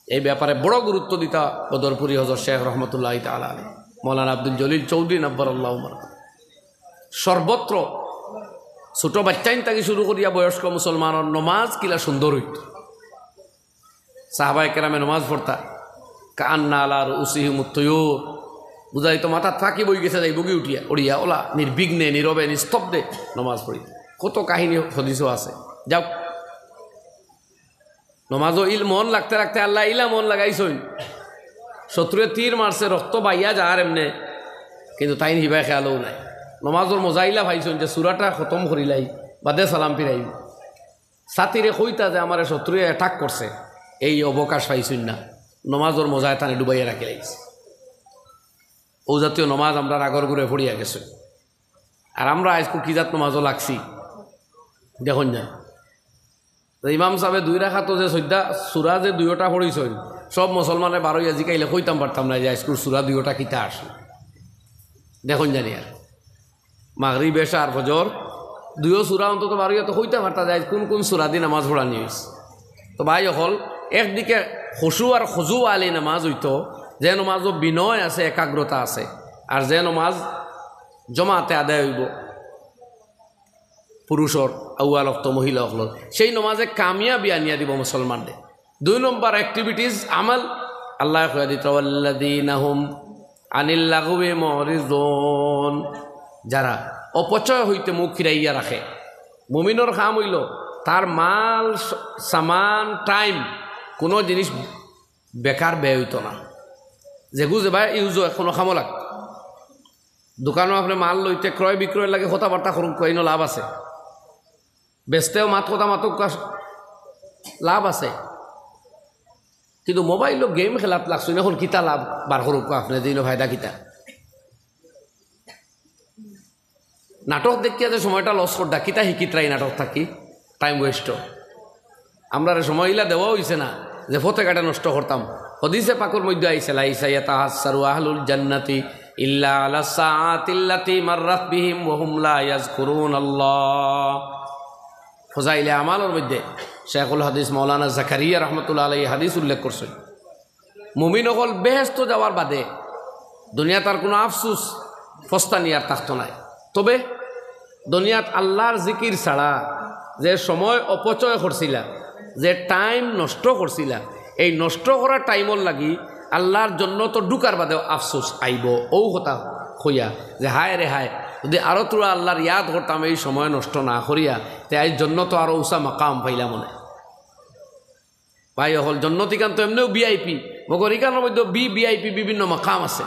এই ব্যাপারে বড় গুরুত্ব দিতা বদরপুরি হজরত শেখ রহমতুল্লাহ তাআলা আলাইহি, মৌলানা আব্দুল জলিল চৌধুরী নব্বরাল্লাহু মারকাদা। সর্বত্র ছোট বাচ্চাইন থাকি শুরু করিয়া বয়স্ক মুসলমানর নমাজ কিলা সুন্দর অইতো। সাহাবায়ে কেরামে নমাজ পড়তা, কাআন্না আলা রুউসিহিমুত তুয়ুর, বুঝাইতো মাথাত পাখি বই গেছে, যাইবোগি উঠিয়া, উড়িয়া, অলা নির্বিঘ্নে, নীরবে, নিস্তব্ধে নমাজ পড়িতা। কত কাহিনী হদিসও আছে। যাউক, নমাজও ইল মন লাগতে লাগতে আল্লায় ইলা মন লাগাইছইন, শত্রুয়ে তীর মারছে, রক্ত বাইয়া যার এমনে, কিন্তু তাইন হিবায় খেয়ালও নাই। নমাজর মজা ইলা পাইছইন যে সুরাটা খতম করিলাই, বাদে সালাম ফিরাইবো। সাথীরে কইতা যে আমারে শত্রুয়ে অ্যাটাক করছে, এই অবকাশ পাইছইন না, নমাজর মজায় তানে ডুবাইয়া রাখিলাইছে। অউ জাতীয় নমাজ আমরার আগর গুরে পড়িয়া গেছে। আর আমরা আইজকু কি জাত নমাজও লাগছি, দেখইন না। তো ইমাম সাবে দুই রাকাতো যে সইদ্দা সুরা যে দুইওটা পড়িছইন, সব মুসলমানে বারইয়া জিকাইলে কইতাম পারতাম না যে আইজকুর সুরা দুইওটা কিতা আসে। দেখইন জানি আর মাগরিব, এশা আর ফজর দুইও সুরা অন্তত বারইয়া তো কইতা পারতা যে আইজ কুন কুন সুরা দি নামাজ পড়ানি অইছে। তো ভাই অকল, একদিকে খুশু আর খুজু আলি নামাজ অইতো, যে নামাজও বিনয় আছে, একাগ্রতা আছে, আর যে নামাজ জমাতে আদায় অইবো, পুরুষর আউয়াল অক্ত, মহিলা অকলর, সেই নমাজে কামিয়াবি আনিয়া দিবো মুসলমানরে। দুই নম্বর activities, আমল, আল্লায় কইয়া দিতা, "ওয়াল্লাযীনা হুম আনিল লাগবি মুরিজুন।" যারা অপচয় হইতে মুখ ফিরাইয়া রাখে, মুমিনর কাম অইলো তার মাল, স-, সামান, টাইম, কুনু জিনিস বেকার ব্যয় অইতো না। যেগু যেবায় ইউজ অয় কুনু কামো লাগতো। দোকানো আপনে মাল লইতে, ক্রয় বিক্রয় লাগি কথাবার্তা করুক্কা, ইনো লাভ আছে। বেচতেও মাত কথা মাতুক্কা, লাভ আছে। কিন্তু মোবাইলো গেম খেলাত লাগছইন, অখন কিতা লাভ বার করুক্কা আপনে, দিনও ফায়দা কিতা? নাটক দেখিয়া যে সময়টা লস কররা, কিতা হিকিত্রা ই নাটক থাকি? Time waste. আমরারে সময় ইলা দেওয়া অইছে না যে পথে ঘাটে নষ্ট করতাম। হাদিসে পাকর মধ্যে আইছে, "লাইসা ইয়াতাহাসসারু আহলুল জান্নাতি ইল্লা আলা সাআতিল্লাতি মাররাত বিহিম ওয়া হুম লা ইয়াজকুরুনাল্লাহ।" ফজাইলে আমালর মধ্যে শেখুল হাদিস মাওলানা জাকারিয়া রহমতুল্লাহ আলাইহি হাদিস উল্লেখ করছইন। মুমিন অকল বেহেস্তো যাওয়ার বাদে দুনিয়াত আর কুনু আফসুস, ফস্তানি আর থাকতো নায়। তবে দুনিয়াত আল্লার জিকির ছাড়া যে সময় অপচয় করছিলা, যে টাইম নষ্ট করছিলা, এই নষ্ট করা টাইমর লাগি আল্লার জন্নতো ঢুকার বাদেও আফসুস আইবো। অউ কথা কইয়া যে, "হায় রে হায়, যুদি আরো থুড়া আল্লার ইয়াদ করতাম এই সময় নষ্ট না করিয়া, তে আইজ জন্নতো আরো উচা মাকাম পাইলাম অনে।" ভাই অকল, জন্নতিকান তো এমনেও ভিআইপি, মগর ইকানর মধ্যে বি-, ভিআইপি বিভিন্ন মাকাম আছে।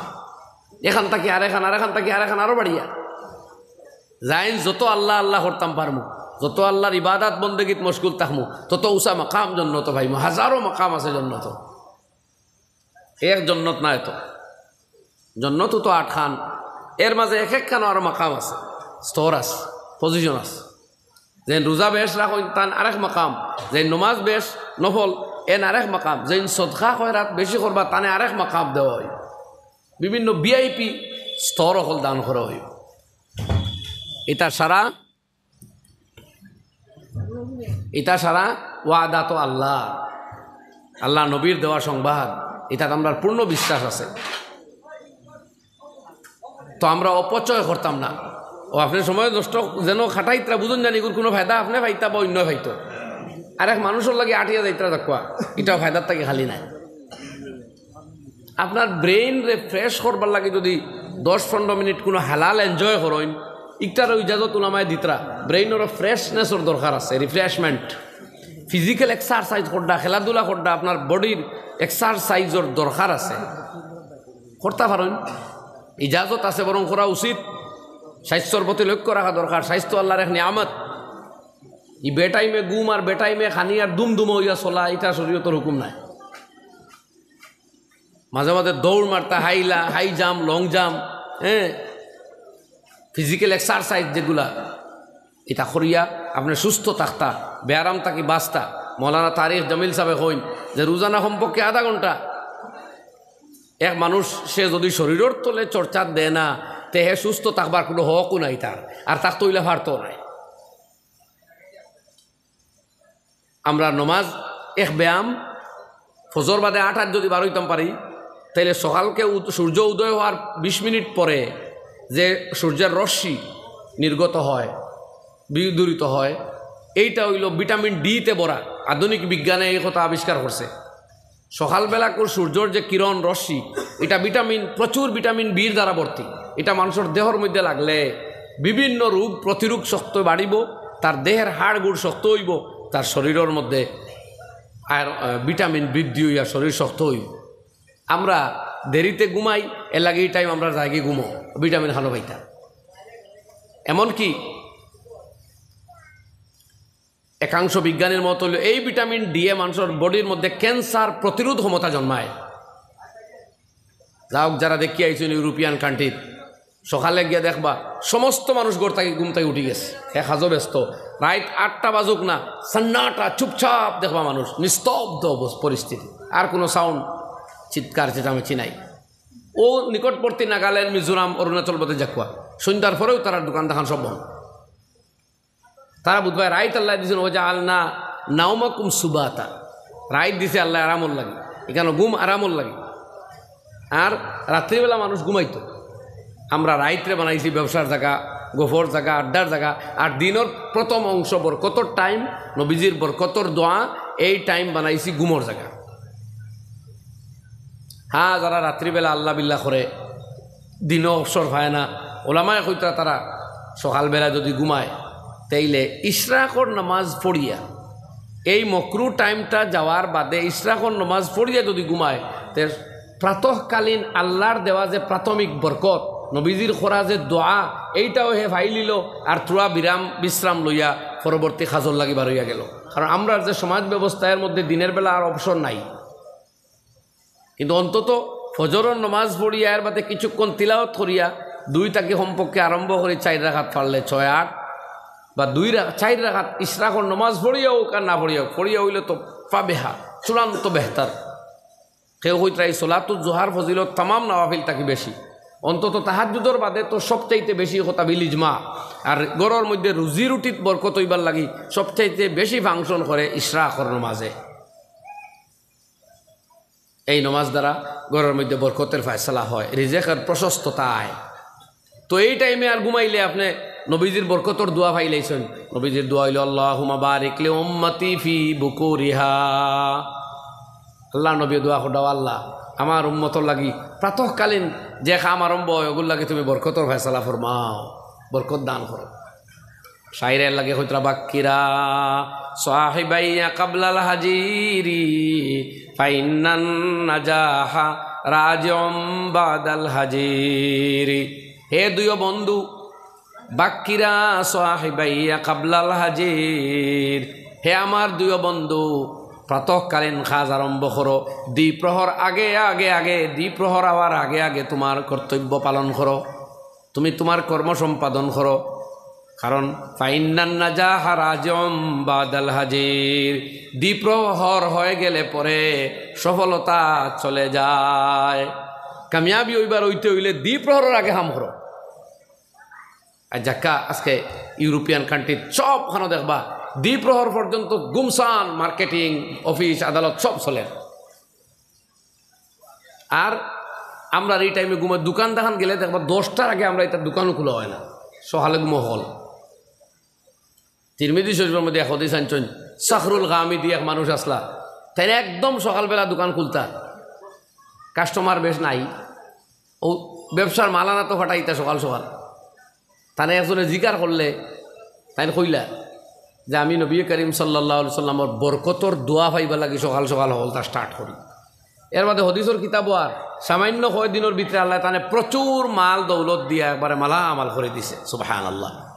এখান থাকি আরেখান, আরেখান থাকি আরেখান, আরো বাড়িয়া। যাইন যত আল্লা আল্লা করতাম পারমু, যত আল্লার ইবাদত বন্দেগীত মশগুল থাকমু, তত উচা মাকাম জন্নতো পাইমু। হাজারো মাকাম আছে জন্নতো, এক জন্নত নায় তো। জন্নতো তো আটখান, এর মাঝে এক একখানো আরো মাকাম আছে, স্তর আছে, পজিশন আছে। যেইন রোজা বেশ রাখইন, তান আরেক মাকাম। যেইন নমাজ বেশ নফল, এন আরেক মাকাম। যেইন সদকা খয়রাত বেশি করবা, তানে আরেক মাকাম দেওয়া অয়। বিভিন্ন ভিআইপি স্তর অকল দান করা অয়। ইতা সারা, ইতা সারা ওয়াদা তো আল্লা, আল্লা নবীর দেওয়া সংবাদ, ইতাত আমরার পূর্ণ বিশ্বাস আছে। তো আমরা অপচয় করতাম না। অউ আপনে সময় নষ্ট যেন খাটাইত্রা, বুঝইন জানি, ইগুর কুনু ফায়দা আপনে পাইতা বা অইন্যে পাইতো। আরেক মানুষর লাগি আটিয়া যাইত্রা দেখবা, ইটাও ফায়দার থাকি খালি নায়। আপনার ব্রেইনরে ফ্রেশ করবার লাগি যুদি দশ পনরো মিনিট কুনু হালাল এনজয় করইন, ইকটারও ইজাজত উলামায়ে দিতরা। ব্রেইনরও ফ্রেশনেসর দরকার আছে, রিফ্রেশমেন্ট। ফিজিক্যাল এক্সারসাইজ কররা, খেলাধুলা কররা, আপনার বডির এক্সারসাইজর দরকার আছে। করতা পারইন, ইজাজত আছে, বরং করা উচিত। স্বাস্থ্যর প্রতি লক্ষ্য রাখা দরকার। স্বাস্থ্য আল্লার এক নিয়ামত। ই বেটাইমে ঘুম আর বেটাইমে খানি আর দুমদুমা অইয়া চলা, ইটা শরীয়তর হুকুম নায়। মাঝে মাঝে দৌড় মারতা, হাইলা, হাই জাম্প, লং জাম্প, হ্যাঁ, ফিজিক্যাল এক্সারসাইজ যেগুলা, ইতা করিয়া আপনে সুস্থ থাকতা, বেয়ারাম থাকি বাঁচতা। মৌলানা তারিক জমিল সাবে কইন যে রোজানা কমপক্ষে আধা ঘন্টা এক মানুষে যুদি শরীরর তলে চর্চা দেয় না, তে হে সুস্থ থাকবার কুনু হকও নাই তার, আর থাকতো অইলে পারতো নায়। আমরা নমাজ এক ব্যায়াম, ফজর বাদে আটাত যুদি বার অইতাম পারি, তাইলে সকালকে উদ-, সূর্য উদয় হওয়ার বিশ মিনিট পরে যে সূর্যের রশ্মি নির্গত হয়, বিদূরিত হয়, এইটা অইলো ভিটামিন ডিতে ভরা। আধুনিক বিজ্ঞানে এই কথা আবিষ্কার করছে। সকালবেলাকুর সূর্যর যে কিরণ রশ্মি, ইটা ভিটামিন, প্রচুর ভিটামিন বির দ্বারা ভর্তি। ইটা মানুষর দেহর মধ্যে লাগলে বিভিন্ন রোগ প্রতিরোধ শক্তি বাড়িবো, তার দেহের হাড় গুড় শক্ত অইবো, তার শরীরর মধ্যে আর, আহ, ভিটামিন বৃদ্ধি অইয়া শরীর শক্ত অইবো। আমরা দেরিতে ঘুমাই, এর লাগি ই টাইম আমরা যাইগি ঘুমো, ভিটামিন খানো পাইতা। এমনকি একাংশ বিজ্ঞানীর মত অইলো এই ভিটামিন ডি এ মানষর বডির মধ্যে ক্যান্সার প্রতিরোধ ক্ষমতা জন্মায়। যাউক, যারা দেখি আইছইন ইউরোপিয়ান কান্ট্রিত, সকালে গিয়া দেখবা সমস্ত মানুষ ঘর থাকি, ঘুম থাকি উঠি গেছে, হে কাজো ব্যস্ত। রাইত আটটা বাজুক না, সন্নাটা, চুপচাপ দেখবা মানুষ, নিস্তব্ধ অবস-, পরিস্থিতি, আর কুনু সাউন্ড, চিৎকার চেঁচামেচি নাই। অউ নিকটবর্তী নাগাল্যান্ড, মিজোরাম, অরুণাচল বাদে যাউক্কা, সন্ধ্যার পরেও তারার দোকান-দাকান সব বন্ধ। তারা বুঝবা রাইত আল্লায় দিছইন, "ওয়াজাআলনা নাওমাকুম সুবাতা", রাইত দিছে আল্লায় আরামর লাগি, ইখানো ঘুম আরামর লাগি। আর রাত্রিবেলা মানুষ ঘুমাইতো। আমরা রাইতরে বানাইছি ব্যবসার জাগা, গফর জাগা, আড্ডার জাগা, আর দিনর প্রথম অংশ বরকতর টাইম, নবীজির বরকতর দোয়া, এই টাইম বানাইছি ঘুমর জাগা। হ্যাঁ, যারা রাত্রিবেলা আল্লাহ বিল্লাহ করে, দিনও অবসর পায় না, ওলামায়ে কইতরা তারা সকালবেলা যদি ঘুমায়, তাইলে ইশরাকর নামাজ পড়িয়া, এই মকরু টাইমটা যাওয়ার বাদে ইশরাকর নামাজ পড়িয়া যদি ঘুমায়, তে প্রাতঃকালীন আল্লাহর দেওয়া যে প্রাথমিক বরকত, নবীজির করা যে দোয়া, এইটাও হে পাইলিলো, আর থুড়া বিরাম, বিশ্রাম লইয়া পরবর্তী কাজর লাগি বারইয়া গেলো। কারণ আমরার যে সমাজ ব্যবস্থা, এর মধ্যে দিনের বেলা আর অবসর নাই। কিন্তু অন্তত ফজরর নমাজ পড়িয়া, এর বাদে কিছুক্ষণ তিলাওয়াত করিয়া, দুই থাকি কমপক্ষে আরম্ভ করি চাইর রাকাত পারলে ছয় আট, বা দুই রা-, চাইর রাকাত ইশরাকর নমাজ পড়িয়া অউক আর না পড়িয়া অউক, পড়িয়া অইলে তো ফাবিহা, চূড়ান্ত বেহতর। কেউ কইতরা ই সলাতুল জোহার ফজিলত তামাম নওয়াফিল থাকি বেশি, অন্তত তাহাজ্জুদর বাদে তো সবচাইতে বেশি কথা বিল ইজমা। আর ঘরর মধ্যে রুজি রুটিত বরকত অইবার লাগি সবচাইতে বেশি ফাংশন করে ইশরাকর নমাজে। এই নমাজ দ্বারা ঘরর মধ্যে বরকতর ফয়সালা হয়, রিজেকর প্রশস্ততা আয়। তো এই টাইমে আর ঘুমাইলে আপনে নবীজির বরকতর দোয়া পাইলাইছইন। নবীজির দোয়া অইলো, "আল্লাহুম্মা বারিক লি উম্মতি ফি বুকুরিহা।" আল্লাহর নবীয়ে দোয়া কররা, "আল্লাহ, আমার উম্মতর লাগি প্রাতঃকালীন যে কাম আরম্ভ হয়, অগুর লাগি তুমি বরকতর ফয়সালা ফরমাও, বরকত দান করো।" শাইরে এর লাগি কইতরা, "বাক্কিরা সাহিবাইয়া কাবলাল হাজিরি, ফাইন্নান নাজাহা রাজিউম বাদাল হাজিরি।" হে দুইও বন্ধু, বাক্কিরা সাহিবাইয়া কাবলাল হাজির, হে আমার দুইও বন্ধু, প্রাতঃকালীন কাজ আরম্ভ করো, দ্বিপ্রহর আগে, আগে, আগে, দ্বিপ্রহর আওয়ার আগে আগে তুমার কর্তব্য পালন করো, তুমি তুমার কর্ম সম্পাদন করো। কারণ ফাইন্নান নাজাহা রাজিউম বাদাল হাজির, দ্বিপ্রহর হয়ে গেলে পরে সফলতা চলে যায়। কামিয়াবি অইবার অইতে অইলে দ্বিপ্রহরর আগে কাম করো। আর যাউক্কা, আজকে ইউরোপিয়ান কান্ট্রিত সবখানো দেখবা, দ্বিপ্রহর পর্যন্ত গুমসান, মার্কেটিং, অফিস, আদালত সব চলের। আর আমরার এই টাইমে ঘুমাই, দোকান দেখান গেলে দেখবা, দশটার আগে আমরা ইতার দোকানও খুলা হয় না, সকালে ঘুমো হল। তিরমিজি শরীফর মধ্যে এক হাদিস আনছইন, সাখরুল গামিদি এক মানুষ আছলা, তাইন একদম সকালবেলা দোকান খুলতা, কাস্টমার বেশ নাই, অউ ব্যবসার মাল আনাত ফাটাইতা সকাল সকাল। তানে একজনে জিকার করলে, তাইন কইলা যে, "আমি নবী করিম সাল্লাল্লাহু আলাইহি সাল্লামর বরকতর দোয়া পাইবার লাগি সকাল সকাল হকলতা স্টার্ট করি।" এর বাদে হাদিসর কিতাবো আর সামান্য কয় দিনর ভিতরে আল্লায় তানে প্রচুর মাল দৌলত দিয়া একবারে মালামাল করি দিছে। সুবহানাল্লাহ।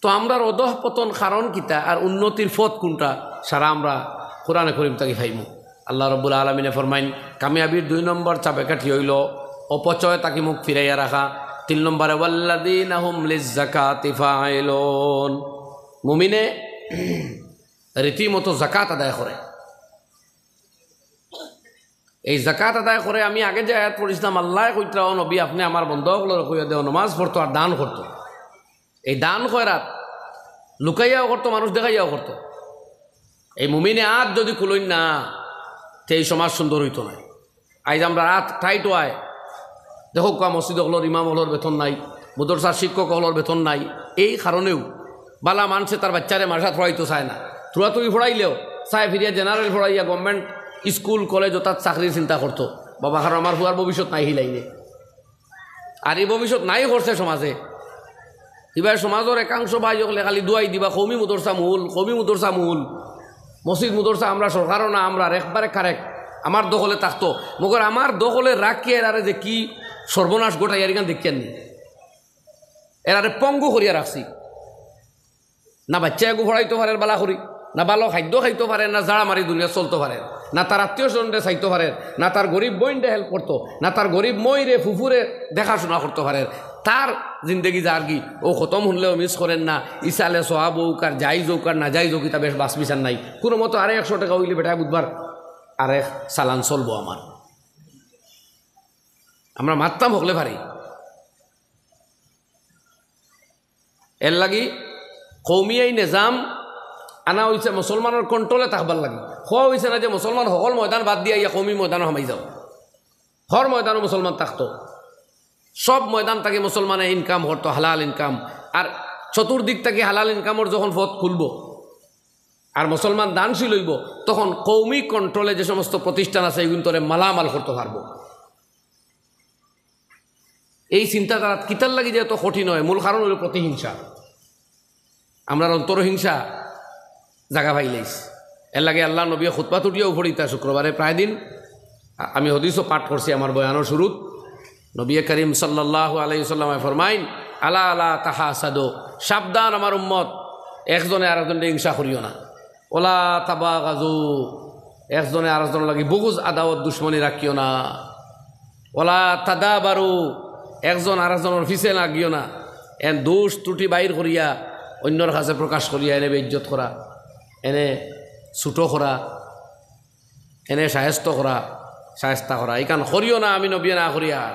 তো আমরার অধঃপতন কারণ কিতা আর উন্নতির পথ কুনটা, সারা আমরা কোরআনে করিম থাকি পাইমু। আল্লাহ রাব্বুল আলামিনে ফরমাইন, কামিয়াবির দুই নম্বর চাবিকাঠি অইলো অপচয় থাকি মুখ ফিরাইয়া রাখা। তিন নম্বরে, "ওয়াল্লাযীনা হুম লিজ্জাকাতি ফাইলুন।" মুমিনে রীতিমতো জাকাত আদায় করে। এই জাকাত আদায় করে, আমি আগে যে আয়াত পড়ছিলাম, আল্লায় কইতরা, "ও নবী, আপনে আমার বন্দা অকলরে কইয়া দেও, নমাজ পড়তো আর দান করতো।" এই দান খয়রাত লুকাইয়াও করতো, মানুষ দেখাইয়াও করতো। এই মুমিনে আত যদি খুলইন না, তে এই সমাজ সুন্দর অইতো নায়। আইজ আমরার আত টাইট অয়, দেখউক্কা, মসজিদ অকলর ইমাম অকলর বেতন নাই, মাদ্রাসার শিক্ষক অকলর বেতন নাই। এই কারণেউ বালা মানষে তার বাইচ্চারে মাদ্রাসাত পড়াইতো চায় না। থুড়া থুড়ি পড়াইলেও চায় ফিরিয়া জেনারেল পড়াইয়া গভর্নমেন্ট স্কুল, কলেজ অতাত চাকরির চিন্তা করতো। বাবা, কারণ আমার পুয়ার ভবিষ্যৎ নাই হিলাইলে। আর ই ভবিষ্যৎ নাই করছে সমাজে। ইবার সমাজর একাংশ ভাই অকলে খালি দোয়াই দিবা, "কওমি মাদ্রাসা মূল, কওমি মাদ্রাসা মূল।" মসজিদ মাদ্রাসা আমরার, সরকারও না আমরার, একবারে কারেক্ট আমার দখলে থাকতো। মগর আমার দখলে রাখিয়া এরারে যে কি সর্বনাশ ঘটাইয়ার ইখান দেখিয়ার নি। এরারে পঙ্গু করিয়া রাখছি। না বাচ্চাগু পড়াইতো পারের বালা করি, না ভালো খাদ্য খাইতো পারের, না জাড়া মারি দুনিয়া চলতো পারের, না তার আত্মীয় স্বজনরে চাইতো পারের, না তার গরিব বইনরে হেল্প করতো, না তার গরিব মইরে ফুফুরে দেখাশোনা করতো পারের। তার জিন্দেগি যারগি, অউ খতম হুনলেও মিস করের না। ইসালে সওয়াব অউক আর জাইজ অউক আর নাজাইজ অউক, ইতা বেশ বাছ বিচার নাই। কুনুমতো আরে একশো টেকা অইলে বেটায় বুধবার আরেক চালান চলবো আমার। আমরা মাততাম হকলে পারি। এরলাগি কওমি এই নিজাম আনা অইছে মুসলমানর কন্ট্রোলে থাকবার লাগি। কওয়া অইছে না যে মুসলমান হকল ময়দান বাদ দিয়া আইয়া কওমি ময়দানো হামাই যাও। হর ময়দানো মুসলমান থাকতো, সব ময়দান থাকি মুসলমানে ইনকাম করতো, হালাল ইনকাম। আর চতুর্দিক থাকি হালাল ইনকামর যখন পথ খুলবো আর মুসলমান দানশীল অইবো, তখন কওমি কন্ট্রোলে যে সমস্ত প্রতিষ্ঠান আছে, এগুন তরে মালামাল করতো পারবো। এই চিন্তাধারা কিতার লাগি যে এত কঠিন অয়, মূল কারণ অইলো প্রতিহিংসা। আমরার অন্তরো হিংসা জাগা পাইলাইছে। এরলাগি আল্লার নবীয়ে খুতবাত উঠিয়াও পড়িতা শুক্রবারে প্রায় দিন। আ-, আমি হাদিসও পাঠ করছি আমার বয়ানর শুরুত। নবীয়ে করিম সাল্লাল্লাহু আলাইহি ওয়াসাল্লামে ফরমাইন, "আলা আলা তাহাসাদু, সাবধান আমার উম্মত, একজনে আরেকজনরে হিংসা করিও না।" ওয়ালা তাবাগাজু, একজনে আরেকজনর লাগি বুগুজ আদাওয়াত দুশমনি রাখিও না। ওয়ালা তাদাবারু, একজন আরেকজনর পিছে লাগিও না। এন দোষ ত্রুটি বাইর করিয়া অইন্যর কাছে প্রকাশ করিয়া এনে বেইজ্জত করা, এনে ছুটো করা, এনে শায়েস্ত করা, শায়েস্তা করা, ইখান করিও না, আমি নবীয়ে না করিয়ার।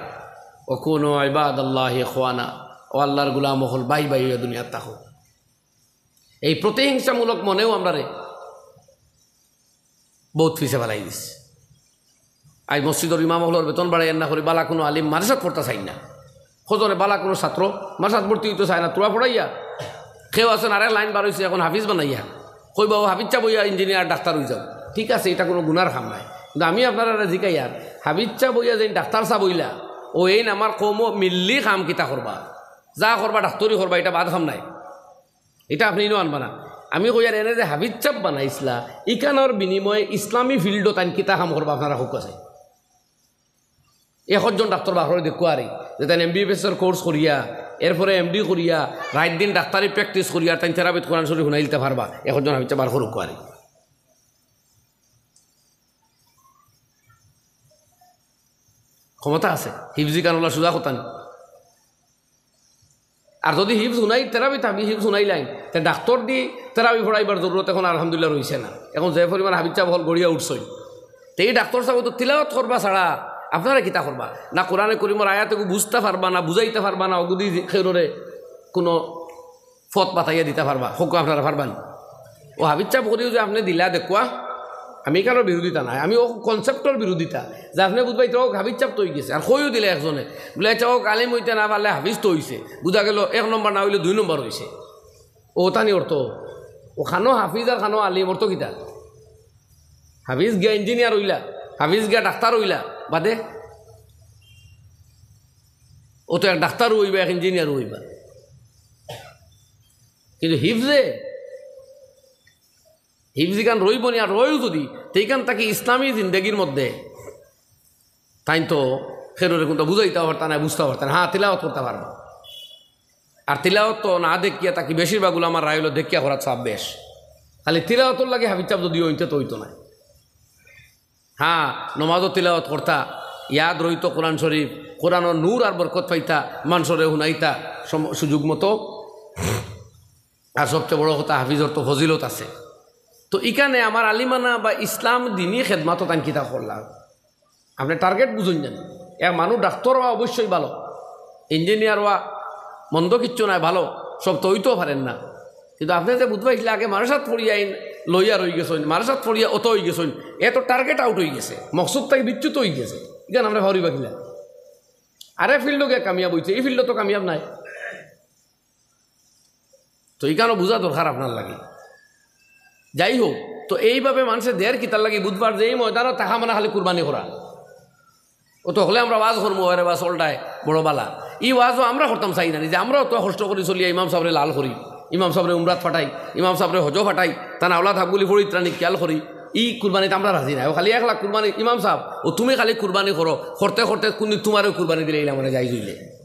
ওয়াকুনু ইবাদাল্লাহি ইখওয়ানা, ও আল্লার গুলাম অকল, ভাই ভাই অইয়া দুনিয়াত থাকো। এই প্রতিহিংসামূলক মনেও আমরারে বউত পিছে ফালাই দিছে। আইজ মসজিদর ইমাম অকলর বেতন বাড়াইয়ার না করি বালা কুনু আলিম মাদ্রাসাত পড়তা চাইন না। কজনে বালা কুনু ছাত্র মাদ্রাসাত ভর্তি অইতো চায় না, তুরা পড়াইয়া। কেউ আছইন আরেক লাইন বার অইছে, অখন হাফিজ বানাইয়া। কইবা, "ও হাফিজ সাব অইয়া ইঞ্জিনিয়ার, ডাক্তার অইযাও।" ঠিক আছে, ইটা কুনু গুনার কাম নায়। কিন্তু আমি আপনারারে জিকাইয়ার, হাফিজ সাব অইয়া যেইন ডাক্তার সাব অইলা, অউ এইন আমার কওমো মিল্লি কাম কিতা করবা? যা করবা ডাক্তারি করবা, ইটা বাদ কাম নায়। ইটা আপনে ইনো আনবা না। আমি কইয়ার এনে যে হাফিজ সাব বানাইছলা, ইখানর বিনিময়ে ইসলামী ফিল্ডো তাইন কিতা কাম করবা আপনারা কউক্কা চাই। একজন ডাক্তার বাররে দেখউক্কা আরি, যে তাইন এমবিবিএস এর কোর্স করিয়া, এরপরে এমডি করিয়া, রাইত দিন ডাক্তারি প্র্যাকটিস করিয়া, তাইন তেরাবিত কোরআন শরীফ হুনাইলিতা পারবা, একজন হাফিজ সাব বার করউক্কা আরি। ক্ষমতা আছে, হিফজি কানুল্লাহ সুজা কথা নি। আর যুদি হিফজ হুনাই, তেরাবি তাবি হিফজ হুনাইলাইন, তে ডাক্তার দি তেরাবি পড়াইবার জরুরত অখন আলহামদুলিল্লাহ রইছে না। অখন যে পরিমাণ হাফিজ সাব অকল গড়িয়া উঠছইন, তে ই ডাক্তার সাব তো তিলাওয়াত করবা ছাড়া আপনারা কিতা করবা? না কোরআনে করিমর আয়াত এগু বুঝতা পারবা, না বুঝাইতা পারবা, না অগুদি কেউরে কুনু পথ বাতাইয়া দিতা পারবা, কউক্কা আপনারা পারবা নি? ও হাফিজ সাব করিও যে আপনে দিলা দেখউক্কা, আমি ইখানর বিরোধিতা নায়, আমি অউ কনসেপ্টর বিরোধিতা, যে আপনে বুঝবা ইতা অউ হাফিজ সাব তো অইগেছে, আর কইও দিলা একজনে, বুলে, "আচ্ছা, অউ আলিম অইতে না পারলে হাফিজ তো অইছে", বুঝা গেলো এক নম্বর না অইলে দুই নম্বর অইছে। অউ তানি অর্থ, অউ খানো হাফিজ আর খানো আলিম অর্থ কিতা? হাফিজ গিয়া ইঞ্জিনিয়ার অইলা, হাফিজ গিয়া ডাক্তার অইলা, বাদে অউ তো এক ডাক্তারও অইবা, এক ইঞ্জিনিয়ারও অইবা। কিন্তু হিফজে, হিফজ ইখান রইবো নি, আর রয়ও যুদি, তে ইখান থাকি ইসলামী জিন্দেগির মধ্যে তাইন তো কেউরে কুন্তা বুঝাইতাও পারতা নায়, বুঝতাও পারতা নায়। হ্যাঁ, তিলাওয়াত করতা পারবা। আর তিলাওয়াত তো না দেখিয়া থাকি, বেশিরভাগ উলামার রায় অইলো দেখিয়া করাত সওয়াব বেশ। খালি তিলাওয়াতর লাগি হাফিজ সাব যুদি অইন তে তো অইতো নায়। হ্যাঁ, নমাজও তিলাওয়াত করতা, ইয়াদ রইতো কোরআন শরীফ, কোরআনর নূর আর বরকত পাইতা, মানষরে হুনাইতা সম-, সুযোগ মতো। আর সবচেয়ে বড় কথা, হাফিজর তো ফজিলত আছে। তো ইখানে আমার আলিমানা বা ইসলাম দিনি খেদমাতো তাইন কিতা করলা? আপনে টার্গেট বুঝইন না। এক মানুষ ডাক্তার অওয়া অবশ্যই ভালো, ইঞ্জিনিয়ার অওয়া মন্দ কিচ্ছু নায়, ভালো, সব তো অইতেও পারের না। কিন্তু আপনে যে বুঝবা ইসলে আগে মাদ্রাসাত পড়িয়া ইন লইয়া রইগেছইন, মাদ্রাসাত পড়িয়া অত অইগেছইন, এ তো টার্গেট আউট অইগেছে, মকসুদ থাকি বিচ্যুত অইগেছে। ইখান আমরা ভাউরিবা কিলা? আরে ফিল্ডো গিয়া কামিয়াব অইছে, ই ফিল্ডো তো কামিয়াব নায়। তো ইখানও বুঝা দরকার আপনার লাগি। যাই হোক, তো এইভাবে মানষে দের কিতার লাগি বুধবার যে এই ময়দানো তাহা মানে খালি কুরবানি করা। ও তো হকলে আমরা ওয়াজ করমু, "আরে বাস, অল্টায় বড় বালা।" ই ওয়াজও আমরা করতাম চাই না, যে আমরাও তো কষ্ট করি চলিয়া ইমাম সাবরে লাল করি, ইমাম সাবরে উমরাত ফাটাই, ইমাম সাবরে হজো ফাটাই, তান আওলাদ হাবগুলি ফড়িত্রানি খেয়াল করি। ই কুরবানিত আমরা রাজি না। ও খালি এক লাখ কুরবানি, ইমাম সাব, ও তুমি খালি কুরবানি করো, করতে করতে কুনদিন তুমারেও কুরবানি দিলে ইলা মানে যাই জইলে।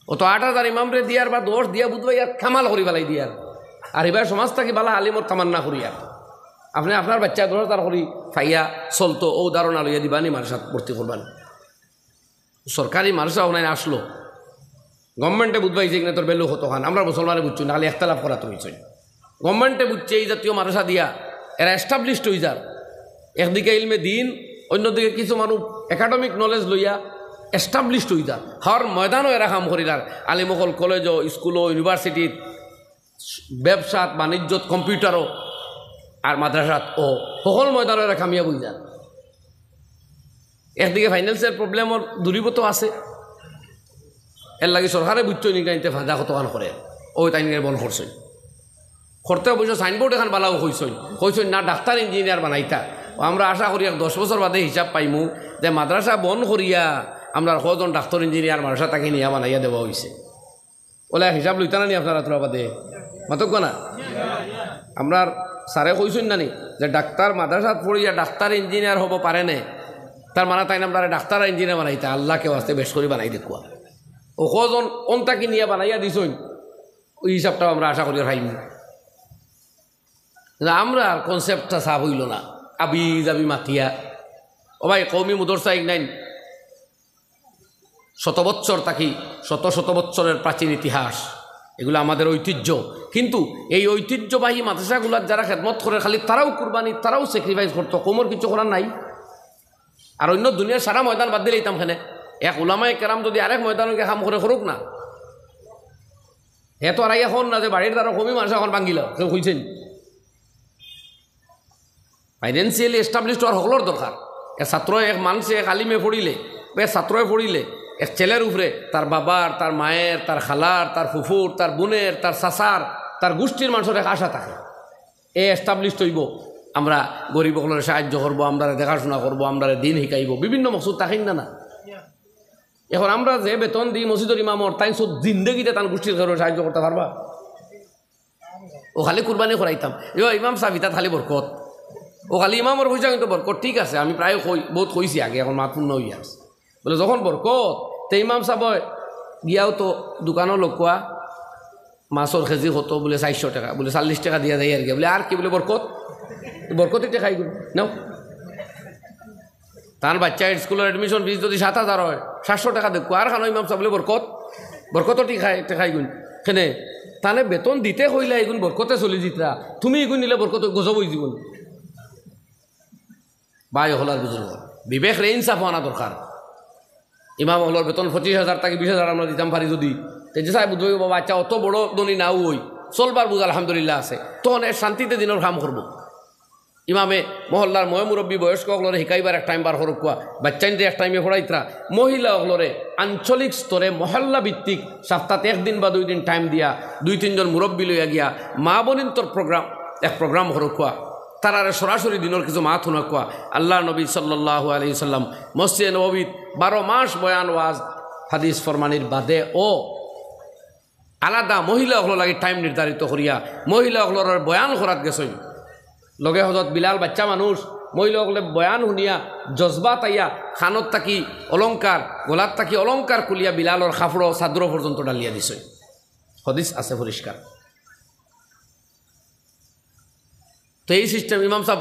অত আট হাজার ইমামরে দিয়ার বা দশ দিয়া বুঝবাই আর কামাল করি বালাই দিয়ার। আর ইবার সমাজ থাকি বালা আলিমর তামান্না করিয়ার। আপনে আপনার বাচ্চা দশ হাজার করি পাইয়া চলতো, অউ ধারণা লইয়া দিবানি মাদ্রাসাত ভর্তি করবানি। সরকারি মাদ্রাসা অনলাইন আসলো, গভর্নমেন্টে বুঝবাইছে কিনা তোর ভ্যালু কতখান, আমরা মুসলমানে বুঝছি না, খালি একতলাফ করাত রইছে। গভর্নমেন্টে বুঝছে এই জাতীয় মাদ্রাসা দিয়া এরা এস্টাবলিশড অই যার, একদিকে ইলমে দিন, অন্যদিকে কিছু মানুষ একাডেমিক নলেজ লইয়া এস্টাবলিশড অই যার, হর ময়দানও এরা কাম করিলার, আলিম অকল কলেজও, স্কুলও, ইউনিভার্সিটিত, ব্যবসাত, বাণিজ্যত, কম্পিউটারও, আর মাদ্রাসাত ও সকল ময়দানও এরা কামিয়াব অই যার। একদিকে ফাইন্যান্সের প্রবলেমও দূরীভূত আছে, এর লাগি সরকারে বুঝছইন নি গাইতে ফায়দা কতখান করে, অউ তাইন বন্ধ করছইন। করতে অবশ্য সাইনবোর্ড এখান বালাও কইছইন, কইছইন না ডাক্তার ইঞ্জিনিয়ার বানাইতা। ও আমরা আশা করি এক দশ বছর বাদে হিসাব পাইমু যে মাদ্রাসা বন্ধ করিয়া আমরার কয়জন ডাক্তার ইঞ্জিনিয়ার মাদ্রাসা থাকি নিয়া বানাইয়া দেওয়া অইছে। অলা হিসাব লইতা না নি আপনারা তোরা বাদে? মাতউক্কা না? আমরার স্যারে কইছইন না নি যে ডাক্তার মাদ্রাসাত পড়িয়া ডাক্তার ইঞ্জিনিয়ার হবো পারে নে, তার মানে তাইন আমরারে ডাক্তার আর ইঞ্জিনিয়ার বানাইতা, আল্লাহকে ওয়াস্তে বেশ করি বানাই দেখুয়া। ও কয়জন অন থাকি নিয়া বানাইয়া দিছইন, অউ হিসাবটাও আমরা আশা করি পাইমু। কিন্তু আমরার কনসেপ্টটা সাফ অইলো না, আবি যাবি মাতিয়া। ও ভাই, কওমি মুদরসা ইগনাইন শত বৎসর থাকি, শত শত বৎসরের প্রাচীন ইতিহাস, এগুলা আমাদের ঐতিহ্য। কিন্তু এই ঐতিহ্যবাহী মাদ্রাসাগুলার যারা খেদমত করে, খালি তারাও কুরবানি, তারাও স্যাক্রিফাইস করতো, কওমর কিছু করার নাই। আর অন্য দুনিয়ার সারা ময়দান বাদ দিলাইতাম কেনে। এক উলামায়ে কেরাম যদি আরেক ময়দানো গিয়া কাম করে করুক না, হে তো আর আইয়া কইন না যে বাড়ির দ্বারা কওমি মাদ্রাসা অখন ভাঙ্গিলাও, কেউ কইছইন? ফাইন্যান্সিয়ালি এস্টাবলিশড অওয়ার হকলর দরকার। এক ছাত্র, এক মানষে, এক আলিমে পড়িলে, বা এক ছাত্রয়ে পড়িলে, এক ছেলের উপরে তার বাবার, তার মায়ের, তার খালার, তার ফুফুর, তার বোনের, তার চাচার, তার গোষ্ঠীর মানষর এক আশা থাকে। এ এস্টাবলিশড অইবো, আমরা গরিব অকলরে সাহায্য করবো, আমরারে দেখাশোনা করবো, আমরারে দিন শিখাইবো, বিভিন্ন মকসুদ থাকেন না না। এখন আমরা যে বেতন দিই মসজিদর ইমামর, তাইন সব জিন্দেগিতে তান গোষ্ঠীর কেউরে সাহায্য করতা পারবা? ও খালি কুরবানি করাইতাম। ইয়ো, ইমাম সাব, ইতাত খালি বরকত। ও খালি ইমামর পয়সা কিন্তু বরকত, ঠিক আছে, আমি প্রায় কই, বউত কইছি আগে, এখন মাত পূর্ণ অইয়া আছে। বলে, যখন বরকত, তে ইমাম সাব গিয়াও তো দোকানো লউক্কা, মাছর কেজি কত? বলে, চাইরশো টেকা। বলে, চল্লিশ টেকা দিয়া যাই আর কি। বলে, আর কি? বলে, বরকত। বরকতই টেকা ইগুন, নেও। তান বাচ্চার স্কুলর এডমিশন ফিজ যদি সাত হাজার অয়, সাতশো টেকা দেউক্কা। আর খানো ইমাম সাব বলে, বরকত, বরকতর টেকা, টেকা ইগুন। কেনে? তানে বেতন দিতে কইলা, ইগুন বরকতে চলি যিতরা। তুমি ইগুন নিলে বরকত গজব অইযিবো। ভাই অকল আর বুজুর্গ, বিবেকরে ইনসাফ অনা দরকার। ইমাম অকলর বেতন পঁচিশ হাজার থাকি বিশ হাজার আমরা দিতাম পারি যদি, তে যে সাব বুঝবো, "বাবা, আচ্ছা, অত বড় ধনী নাও অই, চলবার বুঝ আলহামদুলিল্লাহ আছে", তখন এ শান্তিতে দিনর কাম করবো। ইমামে মহল্লার ময় মুরব্বী বয়স্ক অকলরে শিখাইবার এক টাইম বার করউক্কা, বাচ্চাইনরে এক টাইমে পড়াইতরা, মহিলা অকলরে আঞ্চলিক স্তরে মহল্লা ভিত্তিক সপ্তাহত একদিন বা দুইদিন টাইম দিয়া দুই তিনজন মুরব্বী লইয়া গিয়া মা বইনতর প্রোগ্রাম, এক প্রোগ্রাম করউক্কা, তারারে সরাসরি দিনর কিছু মাত হুনাউক্কা। আল্লার নবী সাল্লাল্লাহু আলাইহি ওয়াসাল্লাম মসজিদে নববীত বারো মাস বয়ান ওয়াজ হাদিস ফরমানির বাদেও আলাদা মহিলা অকলর লাগি টাইম নির্ধারিত করিয়া মহিলা অকলর বয়ান করাত গেছইন। লগে হজরত বিলাল বাচ্চা মানুষ, মহিলা অকলে বয়ান হুনিয়া জজবাত আইয়া কানত থাকি অলংকার, গলাত থাকি অলংকার খুলিয়া বিলালর কাপড় চাদর পর্যন্ত ঢালিয়া দিছইন। হাদিস আছে পরিষ্কার। তো এই সিস্টেম, ইমাম সাব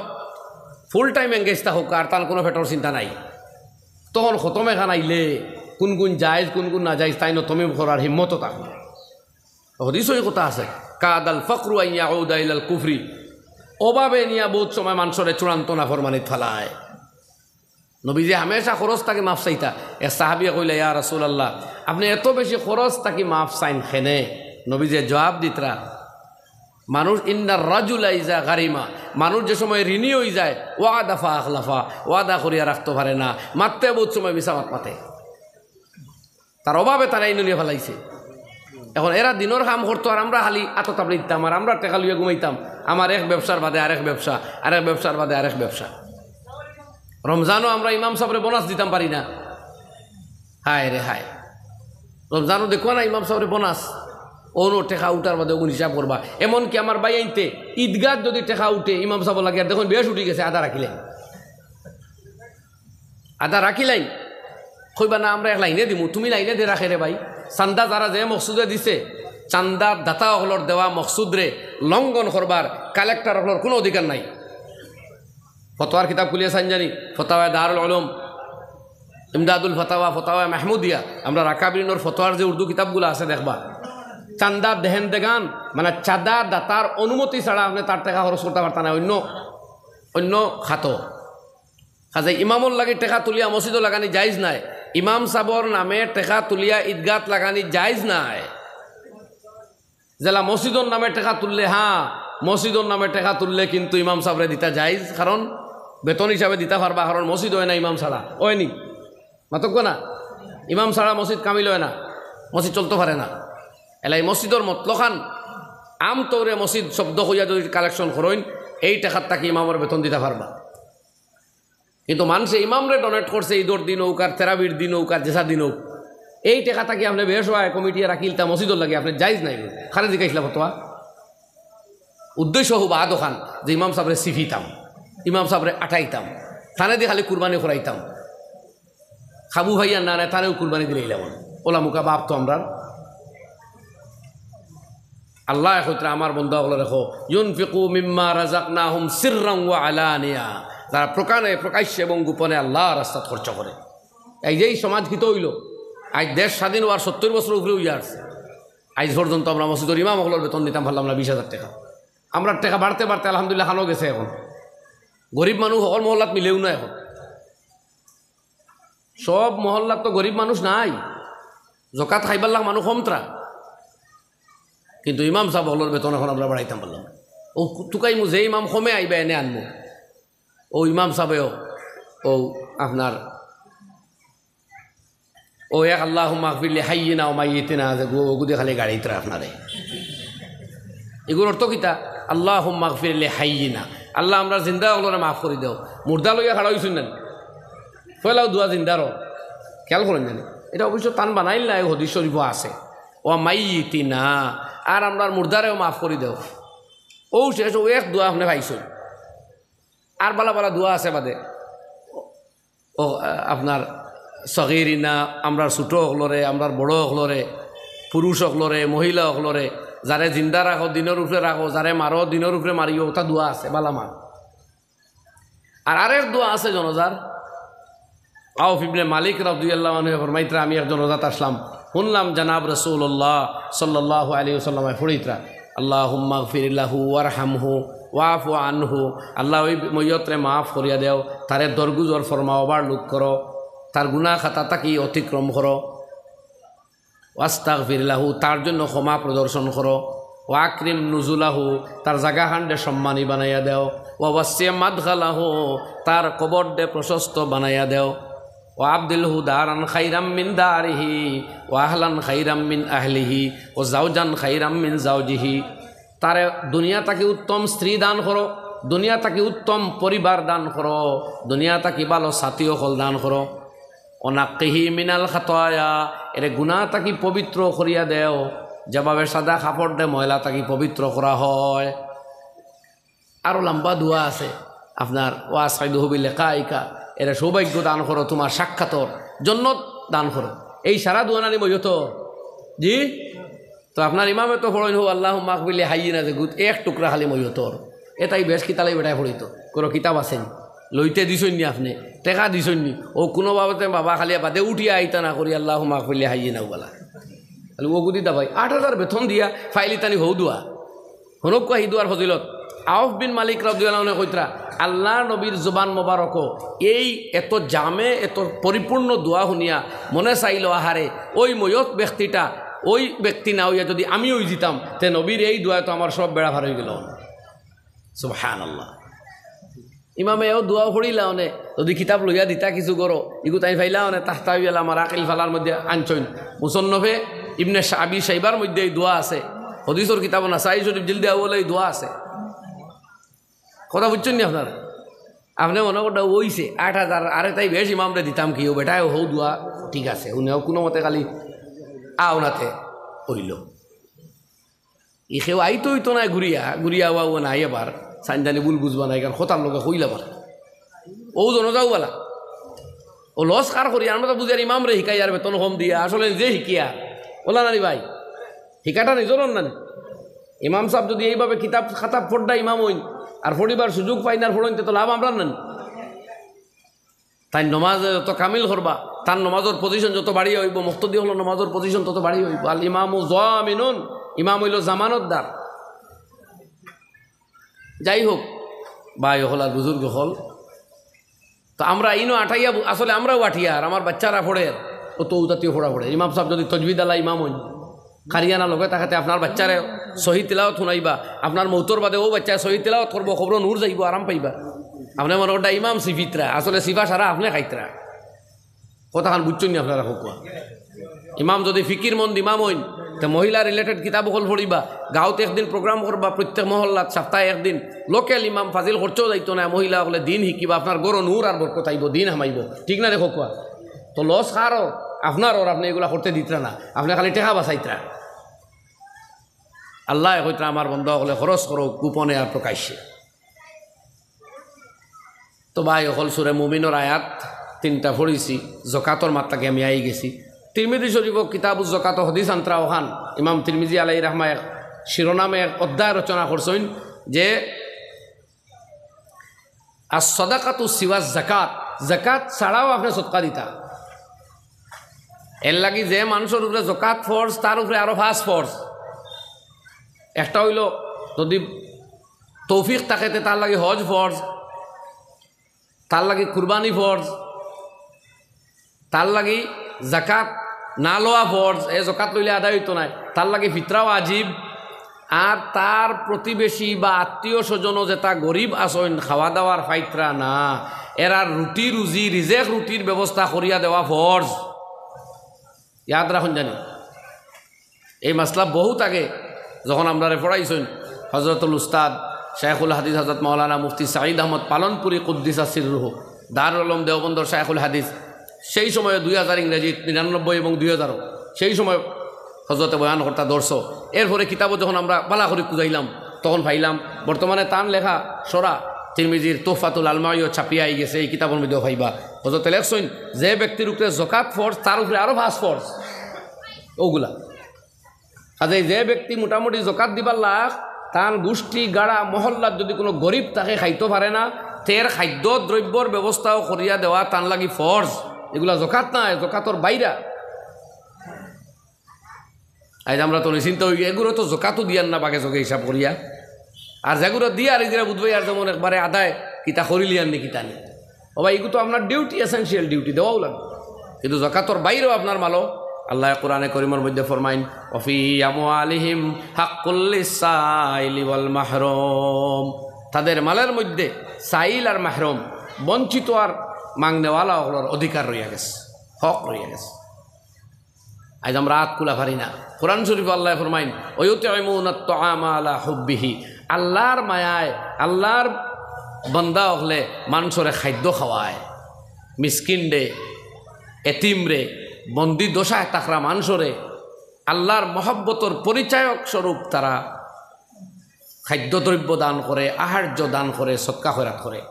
ফুল টাইম এঙ্গেজ থাকউক্কা, আর তান কুনু পেটর চিন্তা নাই। তখন খতম এখান আইলে কুন কুন জায়েজ, কুন কুন নাজায়েজ, তাইন তমিম করার হিম্মতও থাকবো। হাদিসও ই কথা আছে, "কাদাল ফাকরু আন ইয়াউদা ইলাল কুফরি।" অভাবে নিয়া বউত সময় মানষরে চূড়ান্ত নাফরমানিত ফালায়। নবীজি হামেশা খরচ থাকি মাফ চাইতা। এক সাহাবিয়ে কইলা, "ইয়া রাসূলুল্লাহ, আপনে এত বেশি খরচ থাকি মাফ চাইন কেনে?" নবীজি জবাব দিতরা, মানুষ, "ইন্নার রাজুলা ইজা গারিমা", মানুষ যে সময় ঋণী অইযায়, "ওয়াদা ফা আখলাফা", ওয়াদা করিয়া রাখতো পারে না, মাততে বউত সময় মিছা মাত মাতে। তার অভাবে তারে ইনো নিয়া ফালাইছে। এখন এরা দিনর কাম করতো, আর আমরা খালি আতো তাবলি দিতাম, আর আমরা টেকা লইয়া ঘুমাইতাম। আমার এক ব্যবসার বাদে আরেক ব্যবসা, আরেক ব্যবসার বাদে আরেক ব্যবসা। রমজানও আমরা ইমাম সাবরে বোনাস দিতাম পারি না। হায় রে হায়, রমজানও দেখো না ইমাম সাবরে বোনাস, অনো টেকা উঠার বাদে অগুন হিসাব করবা। এমনকি আমার ভাইয়াইন্তে ঈদগাত যদি টেকা উঠে, ইমাম সাবর লাগি আর দেখইন বেশ উঠি গেছে, আধা রাখিলাইন, আধা রাখিলাইন। কইবা না, আমরা এক লাইনে দিমু, তুমি লাইনে দে রাখে রে ভাই। চান্দা যারা যে মকসুদে দিছে, চান্দা দাতা অকলর দেওয়া মকসুদরে লঙ্ঘন করবার কালেক্টর অকলর কুনু অধিকার নাই। ফতোয়ার কিতাব খুলিয়া চাইন জানি, ফতাওয়ায়ে দারুল উলুম, ইমদাদুল ফাতাওয়া, ফতাওয়ায়ে মাহমুদিয়া, আমরার আকাবিরিনর ফতোয়ার যে উর্দু কিতাবগুলা আছে দেখবা, চান্দা দেহেন দেগান, মানে চান্দা দাতার অনুমতি ছাড়া আপনে তার টেকা খরচ করতা পারতা নায় অইন্য, অইন্য খাতো। কাজে ইমামর লাগি টেকা তুলিয়া মসজিদো লাগানি জায়েজ নায়, ইমাম সাবর নামে টেকা তুলিয়া ইদগাত লাগানি জায়েজ নায়। যেলা মসজিদর নামে টেকা তুললে, হ্যাঁ, মসজিদর নামে টেকা তুললে কিন্তু ইমাম সাবরে দিতা জায়েজ, কারণ বেতন হিসাবে দিতা পারবা, কারণ মসজিদ অয় না ইমাম ছাড়া, অয়নি? মাতউক্কা না, ইমাম ছাড়া মসজিদ কামিল অয় না, মসজিদ চলতো পারে না। এলা ই মসজিদর মতলবখান, আমতৌরে মসজিদ শব্দ কইয়া যদি কালেকশন করইন, এই টেকার থাকি ইমামর বেতন দিতা পারবা। কিন্তু মানষে ইমামরে ডোনেট করছে, ইদর দিন অউক আর তেরাবির দিন অউক আর যেছা দিন অউক, এই টেকা থাকি আপনে বেশ অয় কমিটিয়ে রাখিলতা মসজিদর লাগি, আপনে জায়েজ নায়। কারে জিকাইছলা ফতোয়া? উদ্দেশ্য অউক বাদ অখান যে ইমাম সাবরে সিফিতাম, ইমাম সাবরে আটাইতাম, তানে দি খালি কুরবানি করাইতাম। খাবু ভাইয়া না, না, তানেও কুরবানি দিলে ইলাম। ওলা মুখা বাপ তো আমরার। আল্লায় কইতরা, আমার বন্দা অকলরে কও, "ইউনফিকু মিম্মা রাযাকনাহুম সিররান ওয়া আলানিয়া।" যারা প্রকারে, প্রকাশ্যে এবং গোপনে আল্লার রাস্তাত খরচ করে। এই যে এই সমাজ কিতা অইলো, আইজ দেশ স্বাধীন অওয়ার সত্তইর বছর উপরে অইয়া আছে, আইজ পর্যন্ত আমরা মসজিদর ইমাম অকলর বেতন দিতাম পারলাম না বিশ হাজার টেকা। আমরার টেকা বাড়তে বাড়তে আলহামদুলিল্লাহ খানো গেছে। এখন গরিব মানুষ হকল মহল্লাত মিলেও না এখন। সব মহল্লাত তো গরিব মানুষ নাই, জকাত খাইবার লাখ মানুষ কমতরা, কিন্তু ইমাম সাব অকলর বেতন এখন আমরা বাড়াইতাম পারলাম। ও তুকাইমু যে ইমাম কমে আইবা এনে আনমু। ও ইমাম সাবেও, ও আপনার, ও এক আল্লাহুম্মা আগফির লি হাইয়িনা ওয়া মাইয়িতিনা আছে, গু-, গুদি খালি গাড়িতরা আপনারে। এগুর অর্থ কিতা? আল্লাহুম্মা আগফির লি হাইয়িনা, আল্লাহ আমরা জিন্দা অকলরে মাফ করি দেও। মুর্দা লইয়া খাড়া অইছইন না নি? পয়লাও দোয়া জিন্দারও। খেয়াল করইন জানি, এটা অবশ্য তান বানাইল না, এই হাদিস শরীফও আছে। ওয়া মাইয়িতিনা, আর আমরার মুর্দারেও মাফ করি দেও। ও শেষ, ও এক দোয়া আপনে পাইছইন। আর বালা বালা দোয়া আছে বাদে। ও, আ, আপনার সগিরিনা, আমরার ছোট অকলরে, আমরার বড় অকলরে, পুরুষ অকলরে, মহিলা অকলরে, যারে জিন্দা রাখো, দিনর উপরে রাখো, যারে মারো, দিনর উপরে মারিও, ওটা দোয়া আছে, বালা মার। আর আরেক দোয়া আছে জনজার। আউফ ইবনে মালিক রাদিয়াল্লাহু আনহু ফরমাইতরা, আমি এক জনজাত আসলাম, হুনলাম জনাব রাসূলুল্লাহ সাল্লাল্লাহু আলাইহি ওয়াসাল্লামে পড়িতরা, "আল্লাহুম্মা গফির লাহু ওয়ারহামহু ওয়াফু আনহু।" আল্লাহ, ওই মইয়তরে মাফ করিয়া দেও, তারে দরগুজর ফরমাও, ওভারলুক করো, তার গুনাহ খাতা থাকি অতিক্রম করো। ওয়াস্তাগফির লাহু, তার জন্য ক্ষমা প্রদর্শন করো। ওয়া আকরিম নুজুলাহু, তার জাগাখানরে সম্মানী বানাইয়া দেও। ওয়া ওয়াসি মাদখালাহু, তার কবররে প্রশস্ত বানাইয়া দেও। ওয়া আবদিলহু দারান খাইরাম মিন দারিহি, ওয়া আহলান খাইরাম মিন আহলিহি, ওয়া জাওজান খাইরাম মিন জাওজিহি। তারে দুনিয়া থাকি উত্তম স্ত্রী দান করো, দুনিয়া থাকি উত্তম পরিবার দান করো, দুনিয়া থাকি ভালো সাথী অকল দান করো। ওয়া নাক্কিহি মিনাল খাতায়া, এরে গুনাহ থাকি পবিত্র করিয়া দেও, যেভাবে সাদা কাপড়রে ময়লা থাকি পবিত্র করা হয়। আরো লম্বা দোয়া আছে আপনার, ওয়া আসইদহু বিলিকাইকা, এরে সৌভাগ্য দান করো, তোমার সাক্ষাতর, জন্নত দান করো। এই সারা দোয়া নানি মইয়তর? জি। তো আপনার ইমামে তো পড়ইন হো আল্লাহুম্মা আগফির লি হাইয়িনা, যে গুত এক টুকরা খালি মইয়তর। এটাই বেশ কিতালাই বেটায় পড়িতো। কোনো কিতাব আছেনি? লইতে দিছইননি আপনে? টেকা দিছইননি? ও কোনো বাবতে বাবা খালি বাদে উঠিয়া আইতা না করি আল্লাহুম্মা আগফির লি হাইয়িনা ওবালা। খালি ও গুদি দাবাই। আট হাজার বেতন দিয়া ফাইলিতানি হউ দোয়া। হনকুয়া হি দোয়ার ফজিলত। আউফ বিন মালিক রাদিয়াল্লাহু আনহু কইতরা, আল্লাহর নবীর জবান মোবারকও এই এত জামে, এত পরিপূর্ণ দোয়া হুনিয়া মনে চাইল, আহারে, ওই ময়ত ব্যক্তিটা, ওই ব্যক্তি না অইয়া যদি আমি অইযিতাম, তে নবীর এই দোয়ায় তো আমার সব বেড়া পার অইগেল। সুবহানাল্লাহ। ইমামে এও দোয়াও পড়িলা অনে, যদি কিতাব লইয়া দিতা কিছু করো, ইগু তাইন ফাইলা অনে, তাহতাবি আলা মারাকিল ফালার মধ্যে আনছইন। মুসন্নফে ইবনে শা-, আবি শাইবার মধ্যে এই দোয়া আছে। হাদিসর কিতাব নাসাই শরীফ জিলদে আউয়ালে এই দোয়া আছে। কথা বুঝছইন নি আপনারা? আপনে মনে করতা অইছে আট হাজার, আরে তাই বেশ ইমামরে দিতাম কি, ও বেটায় হউ দোয়া ঠিক আছে, হুনেও কোনো মতে খালি আওনাতে অইল। ই কেউ আইতো অইতো নায় ঘুরিয়া, ঘুরিয়া আওয়া ও নাই আবার, সাইনদানি ভুল বুঝবা নায়, কারণ কথার লগে কইলা আবার। ও জনজাও বালা। ও লস কার করি, আমরা তো বুঝি আর ইমামরে হিকাই আর বেতন কম দিয়া, আসলে যে হিকিয়া। অলা নানি ভাই? হিকাটা নিজর নানি? ইমাম সাব যুদি এইভাবে কিতাব খাতা পড়া ইমাম অইন, আর পড়িবার সুযোগ পাইন আর পড়ইন, তে তো লাভ আমরার নানি? তাইন নমাজ যত কামিল করবা, তান নমাজর পজিশন যত বাড়িয়া অইবো, মুক্তাদি অকলর নমাজর পজিশন তত বাড়িয়া অইবো। আল ইমামু জামিনুন, ইমাম অইলো জামানতদার। যাই হোক, ভাই অকল আর বুজুর্গ অকল, তো আমরা ইনো আটাইয়া বু-, আসলে আমরাও আটিয়ার, আমার বাচ্চারা পড়ের, অত উতাতিও পড়া পড়ে। ইমাম সাব যুদি তজবিদ আলা ইমাম অইন, কারিয়ানা লগে থাকতে আপনার বাচ্চারে সহি তিলাওত হুনাইবা, আপনার মৌতর বাদে অউ বাচ্চায় সহি তিলাওত করবো, কবরো নূর যাইবো, আরাম পাইবা। আপনে মনো কররা ইমাম সিফিতরা, আসলে সিফা সারা আপনে খাইতরা। কথাখান বুজছইন নি আপনারা? কউক্কা। ইমাম যুদি ফিকির মন্দ ইমাম অইন, তে মহিলা রিলেটেড কিতাব অকল পড়িবা, গাঁওত একদিন প্রোগ্রাম করবা, প্রত্যেক মহল্লাত সপ্তাহে একদিন। লোকাল ইমাম ফাজিল খরচও যাইতো নায়, মহিলা অকলে দিন হিকিবা, আপনার ঘরো নূর আর বরকত আইবো, দিন হামাইবো, ঠিক না রে কউক্কা? তো লস কার? আপনার। আর আপনে ইগুলা করতে দিতরা না, আপনে খালি টেকা বাচাইতরা। আল্লায় কইতরা, আমার বন্দা অকলে খরচ করো গোপনে আর প্রকাশ্যে। তো ভাই অকল, সুরে মুমিনর আয়াত তিনটা পড়ছি, জকাতর মাত থাকি আমি আই গেছি। তিরমিজি শরীফো কিতাবুজ জকাত হদিস আনতরা অখান, ইমাম তিরমিজি আলাইহি রাহমা এক শিরোনামে এক অধ্যায় রচনা করছইন যে, "আস সাদাকাতু সিওয়াজ জাকাত", জাকাত ছাড়াও আপনে সদকা দিতা। এর লাগি যে মানষর উপরে জকাত ফরজ, তার উপরে আরো পাঁচ ফরজ। একটা অইলো, যুদি তৌফিক থাকে, তে তার লাগি হজ ফরজ, তার লাগি কুরবানি ফরজ, তার লাগি জাকাত না লওয়া ফরজ, এ জকাত লইলে আদায় অইতো নায়, তার লাগি ফিতরা ওয়াজিব, আর তার প্রতিবেশী বা আত্মীয় স্বজনও যেতা গরিব আছইন, খাওয়া দাওয়ার পাইতরা না, এরার রুটি রুজি, রিজেক রুটির ব্যবস্থা করিয়া দেওয়া ফরজ। ইয়াদ রাখইন জানি। এই মাসলা বহুত আগে যখন আমরারে পড়াইছইন হজরতুল উস্তাদ শাইখুল হাদিস হজরত মাওলানা মুফতি সাঈদ আহমদ পালনপুরী কুদ্দিসা সিররুহু, দারুল উলুম দেওবন্দর শাইখুল হাদিস, সেই সময় দুই হাজার ইংরেজি, নিরানব্বই এবং দুই হাজারও, সেই সময় হজরতে বয়ান করতা দর্শ। এরপরে কিতাবও যখন আমরা বালা করি খুজাইলাম, তখন পাইলাম বর্তমানে তান লেখা সরা তিরমিজির তুহফাতুল আলমাইও ছাপিয়া আই গেছে, এই কিতাবর মধ্যেও পাইবা। হজরতে লেখছইন, যে ব্যক্তির উপরে জকাত ফরজ, তার উপরে আরো পাঁচ ফরজ। অগুলা। কাজেই যে ব্যক্তি মোটামুটি জকাত দিবার লাগ, তান গুষ্টি গাড়া মহল্লাত যুদি কুনু গরিব থাকে, খাইতো পারে না, তের খাদ্য দ্রব্যর ব্যবস্থাও করিয়া দেওয়া তান লাগি ফরজ। এগুলা জকাত নায়, জকাতর বাইরা। আইজ আমরা তো নিশ্চিন্ত অই, এগুরে তো জকাতও দিয়ার না বাগে জগে হিসাব করিয়া। আর যেগুরে দিয়ার, ইগুরে বুঝবায় আর যেমন একবারে আদায় কিতা করিলিয়ার নি কিতা নি। ও ভাই, ইগু তো আপনার ডিউটি, এসেনশিয়াল ডিউটি, দেওয়াও লাগবো। কিন্তু জকাতর বাইরেও আপনার মালো, আল্লায় কোরআনে করিমর মধ্যে ফরমাইন, "ওয়াফি আমওয়ালিহিম হাক্কুল লিসাইলি ওয়াল মাহরুম।" তাদের মালের মধ্যে সাইল আর মাহরুম, বঞ্চিত আর মাংনেওয়ালা অকলর অধিকার রইয়া গেছে, হক রইয়া গেছে। আইজ আমরা আত খুলা পারি না। কোরআন শরীফো আল্লায় ফরমাইন, "ওয়া ইউতইমুনাত তাআমা আলা হুব্বিহি।" আল্লার মায়ায়, আল্লার বান্দা অকলে মানষরে খাদ্য খাওয়ায়, মিসকিনরে, এতিমরে, বন্দি দশায় থাকরা মানষরে আল্লার মহব্বতর পরিচায়ক স্বরূপ তারা খাদ্যদ্রব্য দান করে, আহার্য দান করে, সদকা খয়রাত করে।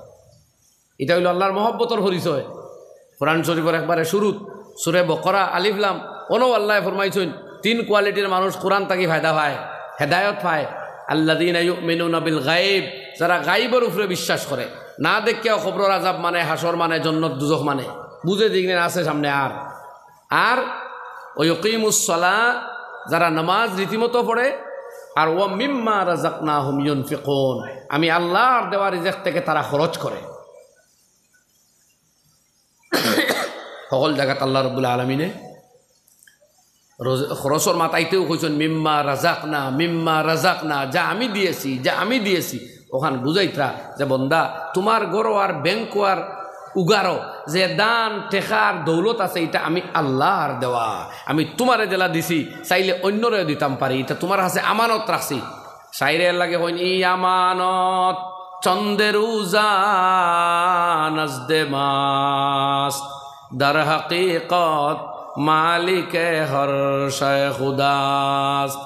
ইটা অইলো আল্লার মহব্বতর পরিচয়। কোরআন শরীফর একবারে শুরুত, সূরা বকরা, আলিফ লাম, অনো আল্লায় ফরমাইছইন, তিন কোয়ালিটির মানুষ কোরআন থাকি ফায়দা পায়, হেদায়ত পায়। আল্লাযীনা ইউমিনুনা বিল গায়ব, যারা গায়বর উপরে বিশ্বাস করে, না দেখিয়াও কবরর আযাব মানে, হাশর মানে, জন্নত দুজখ মানে, বুঝে যে ইখান আছে সামনে আর। আর ওয়া ইউকিমুস সালাহ, যারা নামাজ রীতিমতো পড়ে, আর ওয়া মিম্মা রাযাকনাহুম ইউনফিকুন, আমি আল্লার দেওয়া রিজিক থাকি তারা খরচ করে। হকল জাগাত আল্লাহ রাব্বুল আলামিনে রোজ-, খরচর মাত আইতেউ কইছইন, "মিম্মা রাযাকনা, মিম্মা রাযাকনা", যা আমি দিয়েছি, যা আমি দিয়েছি। অখান বুঝাইতরা যে, "বন্দা, তুমার ঘরো আর ব্যাংকো আর উগারো যে ধান, টেকা আর দৌলত আছে, ইটা আমি আল্লার দেওয়া। আমি তুমারে যেলা দিছি, চাইলে অইন্যরেও দিতাম পারি, ইটা তুমার কাছে আমানত রাখছি।" শায়রে এর লাগি কইন, "ই আমানত চন্দে রুজা নজদে মাস্ত, দর হকিকত মালিকে হর শয় খুদাস্ত।"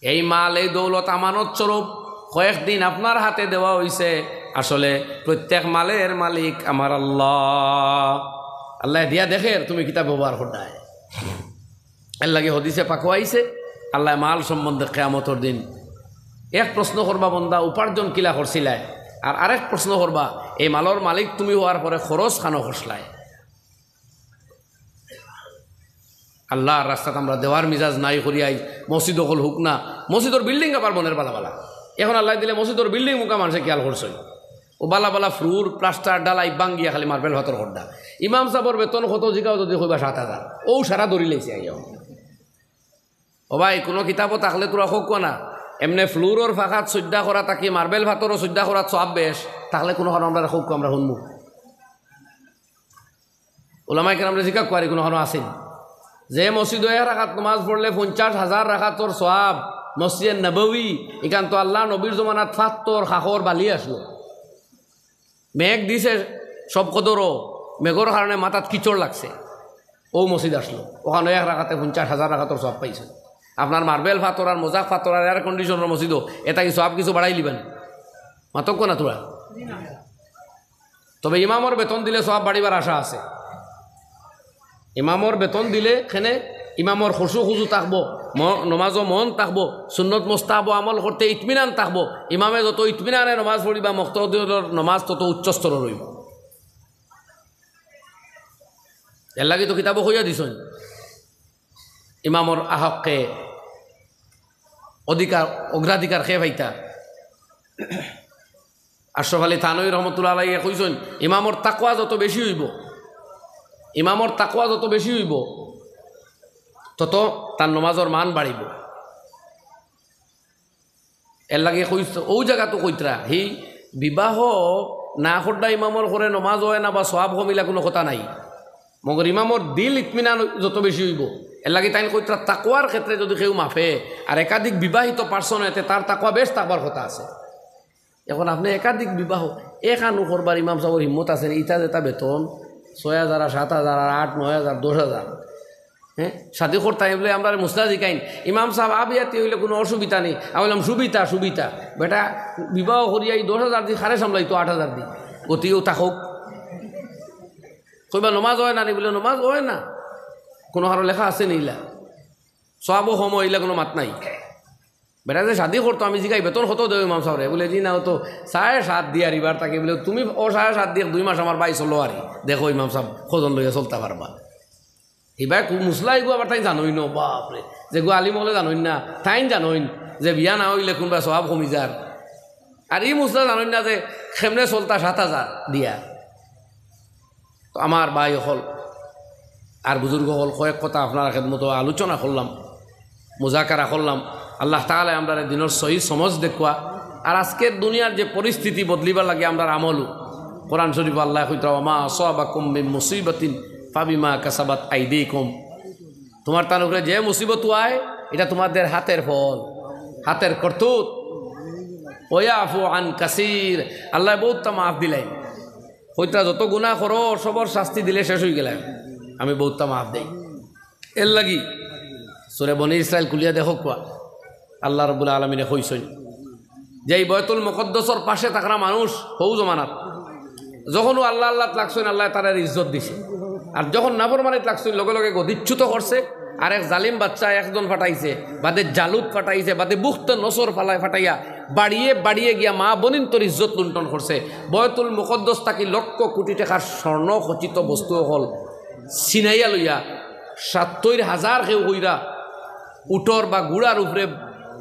এই মাল, এই দৌলত আমানত স্বরূপ কয়েকদিন আপনার হাতে দেওয়া অইছে, আসলে প্রত্যেক মালের মালিক আমার আল্লাহ। আল্লায় দিয়া দেখের তুমি কিতা ব্যবহার কররায়। এরলাগি হাদিসে পাকো আইছে, আল্লায় মাল সম্বন্ধে কিয়ামতর দিন এক প্রশ্ন করবা, বন্দা উপার্জন কিলা করছিলায়, আর আরেক প্রশ্ন করবা, এই মালর মালিক তুমি হওয়ার পরে খরচ খানো করছলায়। আল্লার রাস্তাত আমরা দেওয়ার মিজাজ নাই করিয়াই মসজিদ অকল হোক না, মসজিদর building আবার বনের বালা বালা। এখন আল্লায় দিলে মসজিদর building মুখা মানষে খিয়াল করছইন, ও বালা বালা floor, plaster, ঢালাই ভাঙ্গিয়া খালি marble ফাতর কররা। ইমাম সাবর বেতন কত জিগাও যদি কইবা সাত হাজার, অউ সারা ধরি লাইছে আইয়া। ও ভাই, কুনু কিতাবো থাকলে তুরা কউক্কা না, এমনে floorর ফাকাত সইজদা করা থাকি marble ফাতরো সইজদা করাত সওয়াব বেশ, থাকলে কুনুখানো আমরারে কউক্কা, আমরা হুনমু। উলামায়ে কেরামরে জিকাউক্কা, কুনুখানো আছেনি? যে মসজিদো এক রাকাত নমাজ পড়লে পঞ্চাশ হাজার রাকাতর সওয়াব, মসজিদে নববী, ইখান তো আল্লার নবীর জমানাত ফাত্তর, খাখর, বালি আছলো। মেঘ দিছে সব কদরো, মেঘর কারণে মাথাত কিচড় লাগছে, অউ মসজিদ আছলো, অখানো এক রাকাতে পঞ্চাশ হাজার রাকাতর সওয়াব পাইছে। আপনার marble ফাতর আর মোজাক ফাতর আর air conditionর মসজিদো, এতা কি সওয়াব কিছু বাড়াইলিবা নি? মাতউক্কা না তুরা। তবে ইমামর বেতন দিলে সওয়াব বাড়িবার আশা আছে। ইমামর বেতন দিলে কেনে ইমামর খুশু খুজু থাকবো, ম-, নমাজো মন থাকবো, সুন্নত মুস্তাহাবো আমল করতে ইতমিনান থাকবো। ইমামে যত ইতমিনানে নমাজ পড়িবা, মুক্তাদির নমাজ তত উচ্চ স্তরর অইবো। এরলাগি তো কিতাবো কইয়া দিছইন, ইমামর আহকে অধিকার, অগ্রাধিকার কে পাইতা। আশরাফ আলী থানভী রহমতুল্লাহ আলাইহি কইছইন, ইমামর তাকওয়া যত বেশি অইবো, ইমামর তাকওয়া যত বেশি অইবো, তত তার নমাজর মান বাড়িবো। এরলাগি কইছ-, অউ জাগাত তো কইতরা, হি বিবাহ না কররা ইমামর ঘরো নমাজ অয় না বা সওয়াব কম, ইলা কুনু কথা নাই। মগর ইমামর দিল ইতমিনান যত বেশি অইবো, এরলাগি তাইন কইতরা তাকওয়ার ক্ষেত্রে যদি কেউ মাফে আর একাধিক বিবাহিত person অয়, তে তার তাকওয়া বেশ থাকবার কথা আছে। এখন আপনে একাধিক বিবাহ, একখানউ করবার ইমাম সাবর হিম্মত আছেনি? ইতা যেতা বেতন, ছয় হাজার আর সাত হাজার আর আট, নয় হাজার, দশ হাজার। হ্যাঁ, শাদি করতাম বুলে আমরারে মুসলা জিকাইন, ইমাম সাব আবিয়াতি অইলে কুনু অসুবিধা নাই। আমি কইলাম, সুবিধা, সুবিধা। বেটা, বিবাহ করিয়া ই দশ হাজার দি কারে সামলাইতো, আট হাজার দি। গতিও থাকউক। কইবা, নমাজ অয় না নি? বুলে, নমাজ অয় না। কুনু কারো লেখা আছেনি ইলা? সওয়াবও কম অয়, ইলা কুনু মাত নাই। বেটা যে শাদি করতো, আমি জিগাই, "বেতন কত দেও ইমাম সাবরে?" বুলে, "জি না, অউ তো সাড়ে সাত দিয়ার ইবার থাকি।" বুলে, "তুমি অউ সাড়ে সাত দিয়া দুই মাস আমার বায় চলো আরি, দেখো ইমাম সাব কয়জন লইয়া চলতা পারবা।" ইবায় কু-, মুসলা ইগু আবার তাইন জানইন না, বাপরে, যেগু আলিম অকলে জানইন না, তাইন জানইন যে বিয়া না অইলে কুনবা সওয়াব কমি যার। আর ই মুসলা জানইন না যে কেমনে চলতা সাত হাজার দিয়া। তো আমার ভাই অকল আর বুজুর্গ অকল, কয়েক কথা আপনার খেদমতো আলোচনা করলাম, মুজাকারা করলাম। আল্লাহ তাআলায় আমরারে দিনর সহি সমজ দেউক্কা। আর আজকের দুনিয়ার যে পরিস্থিতি বদলিবার লাগি আমরার আমলও, কোরআন শরীফো আল্লায় কইতরা, "ওয়া মা আসাবাকুম মিন মুসিবাতিন ফাবিমা কাসাবাত আইদিকুম।" তুমার তান উপরে যে মুসিবত আয়, ইটা তুমাদের হাতের ফল, হাতের করতুত। "ওয়া ইয়াফু আন কাসীর", আল্লায় বউততা মাফ দিলাইন। কইতরা, "যত গুনা করো, সবর শাস্তি দিলে শেষ অইগেলায়, আমি বউততা মাফ দেই।" এরলাগি সূরা বনি ইসরাইল খুলিয়া দেখউক্কা, আল্লাহ রাব্বুল আলামিনে কইছইন যে ই বায়তুল মুকাদ্দাসর পাশে থাকরা মানুষ হউ জমানাত যখন অউ আল্লাহ আল্লাহত লাগছইন, আল্লায় তারারে ইজ্জত দিছে। আর যখন নাফরমানিত লাগছইন, লগে লগে গদিচ্যুত করছে। আর এক জালিম বাদশা একজন পাঠাইছে, বাদে জালুত পাঠাইছে, বাদে বুখতে নসর ফালায় পাঠাইয়া বাড়িয়ে বাড়িয়ে গিয়া মা বইনতর ইজ্জত লুণ্ঠন করছে। বায়তুল মুকাদ্দাস থাকি লক্ষ কোটি টেকার স্বর্ণ খচিত বস্তু অকল ছিনাইয়া লইয়া সত্তইর হাজার কেউ কইরা উটর বা ঘুড়ার উপরে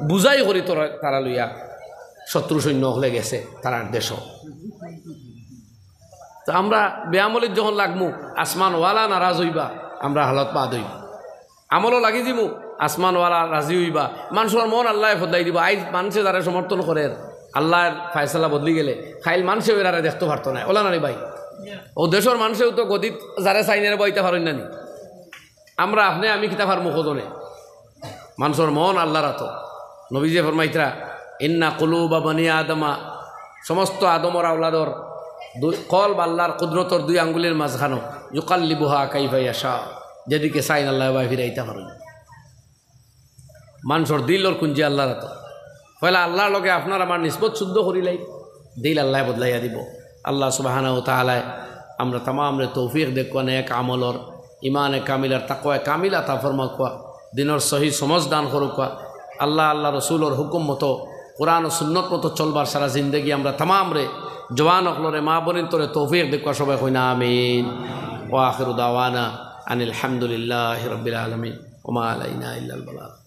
বুঝাই করি তোরা, তারা লইয়া শত্রু সৈন্য অকলে গেছে তারার দেশো। তো আমরা বেআমলিত যখন লাগমু, আসমানওয়ালা নারাজ অইবা, আমরার হালত বাদ অইবো। আমলো লাগি যিমু, আসমানওয়ালা রাজি অইবা, মানষর মন আল্লায় বদলাই দিবা। আইজ মানষে যারে সমর্থন করের, আল্লার ফায়সালা বদলি গেলে কাইল মানষে এরারে দেখতো পারতো নায়, অলা না নি ভাই? অউ দেশর মানষেও তো গদিত যারে চাইন এরে বওয়াইতা পারইন না নি? আমরা, আপনে, আমি কিতা পারমু কওজনে? মানষর মন আল্লার আতো। নবীজিয়ে ফরমাইতরা, "ইন্না কুলুবা বানি আদমা", সমস্ত আদমর আওলাদর দুই, কলব আল্লার কুদরতর দুই আঙ্গুলির মাঝখানো, "ইউকাল্লিবুহা কাইফা ইয়াশা", যেদিকে চাইন আল্লায় অবায় ফিরাইতা পারইন। মানষর দিলর কুঞ্জি আল্লার আতো। পয়লা আল্লার লগে আপনার আমার নিসবত শুদ্ধ করিলাই, দিল আল্লায় বদলাইয়া দিবো। আল্লাহ সুবহানাহু ওয়া তাআলায় আমরা তামামরে তৌফিক দেউক্কা, নেক আমলর, ইমানে কামিল আর তাকওয়ায়ে কামিল আতা ফরমাউক্কা। দিনর সহি সমঝ দান করুক্কা। আল্লাহ, আল্লাহ রসুলর হুকুম মতো, কোরআন ও সুন্নত মতো চলবার সারা জিন্দেগি আমরা তামামরে, জওয়ান অকলরে, মা বইনতরে তৌফিক দেউক্কা। সবে কইন আমিন। ওয়া আখিরু দাওয়ানা আনিল হামদুলিল্লাহি রাব্বিল আলামিন। ওয়া মা আলাইনা ইল্লাল বালাগ।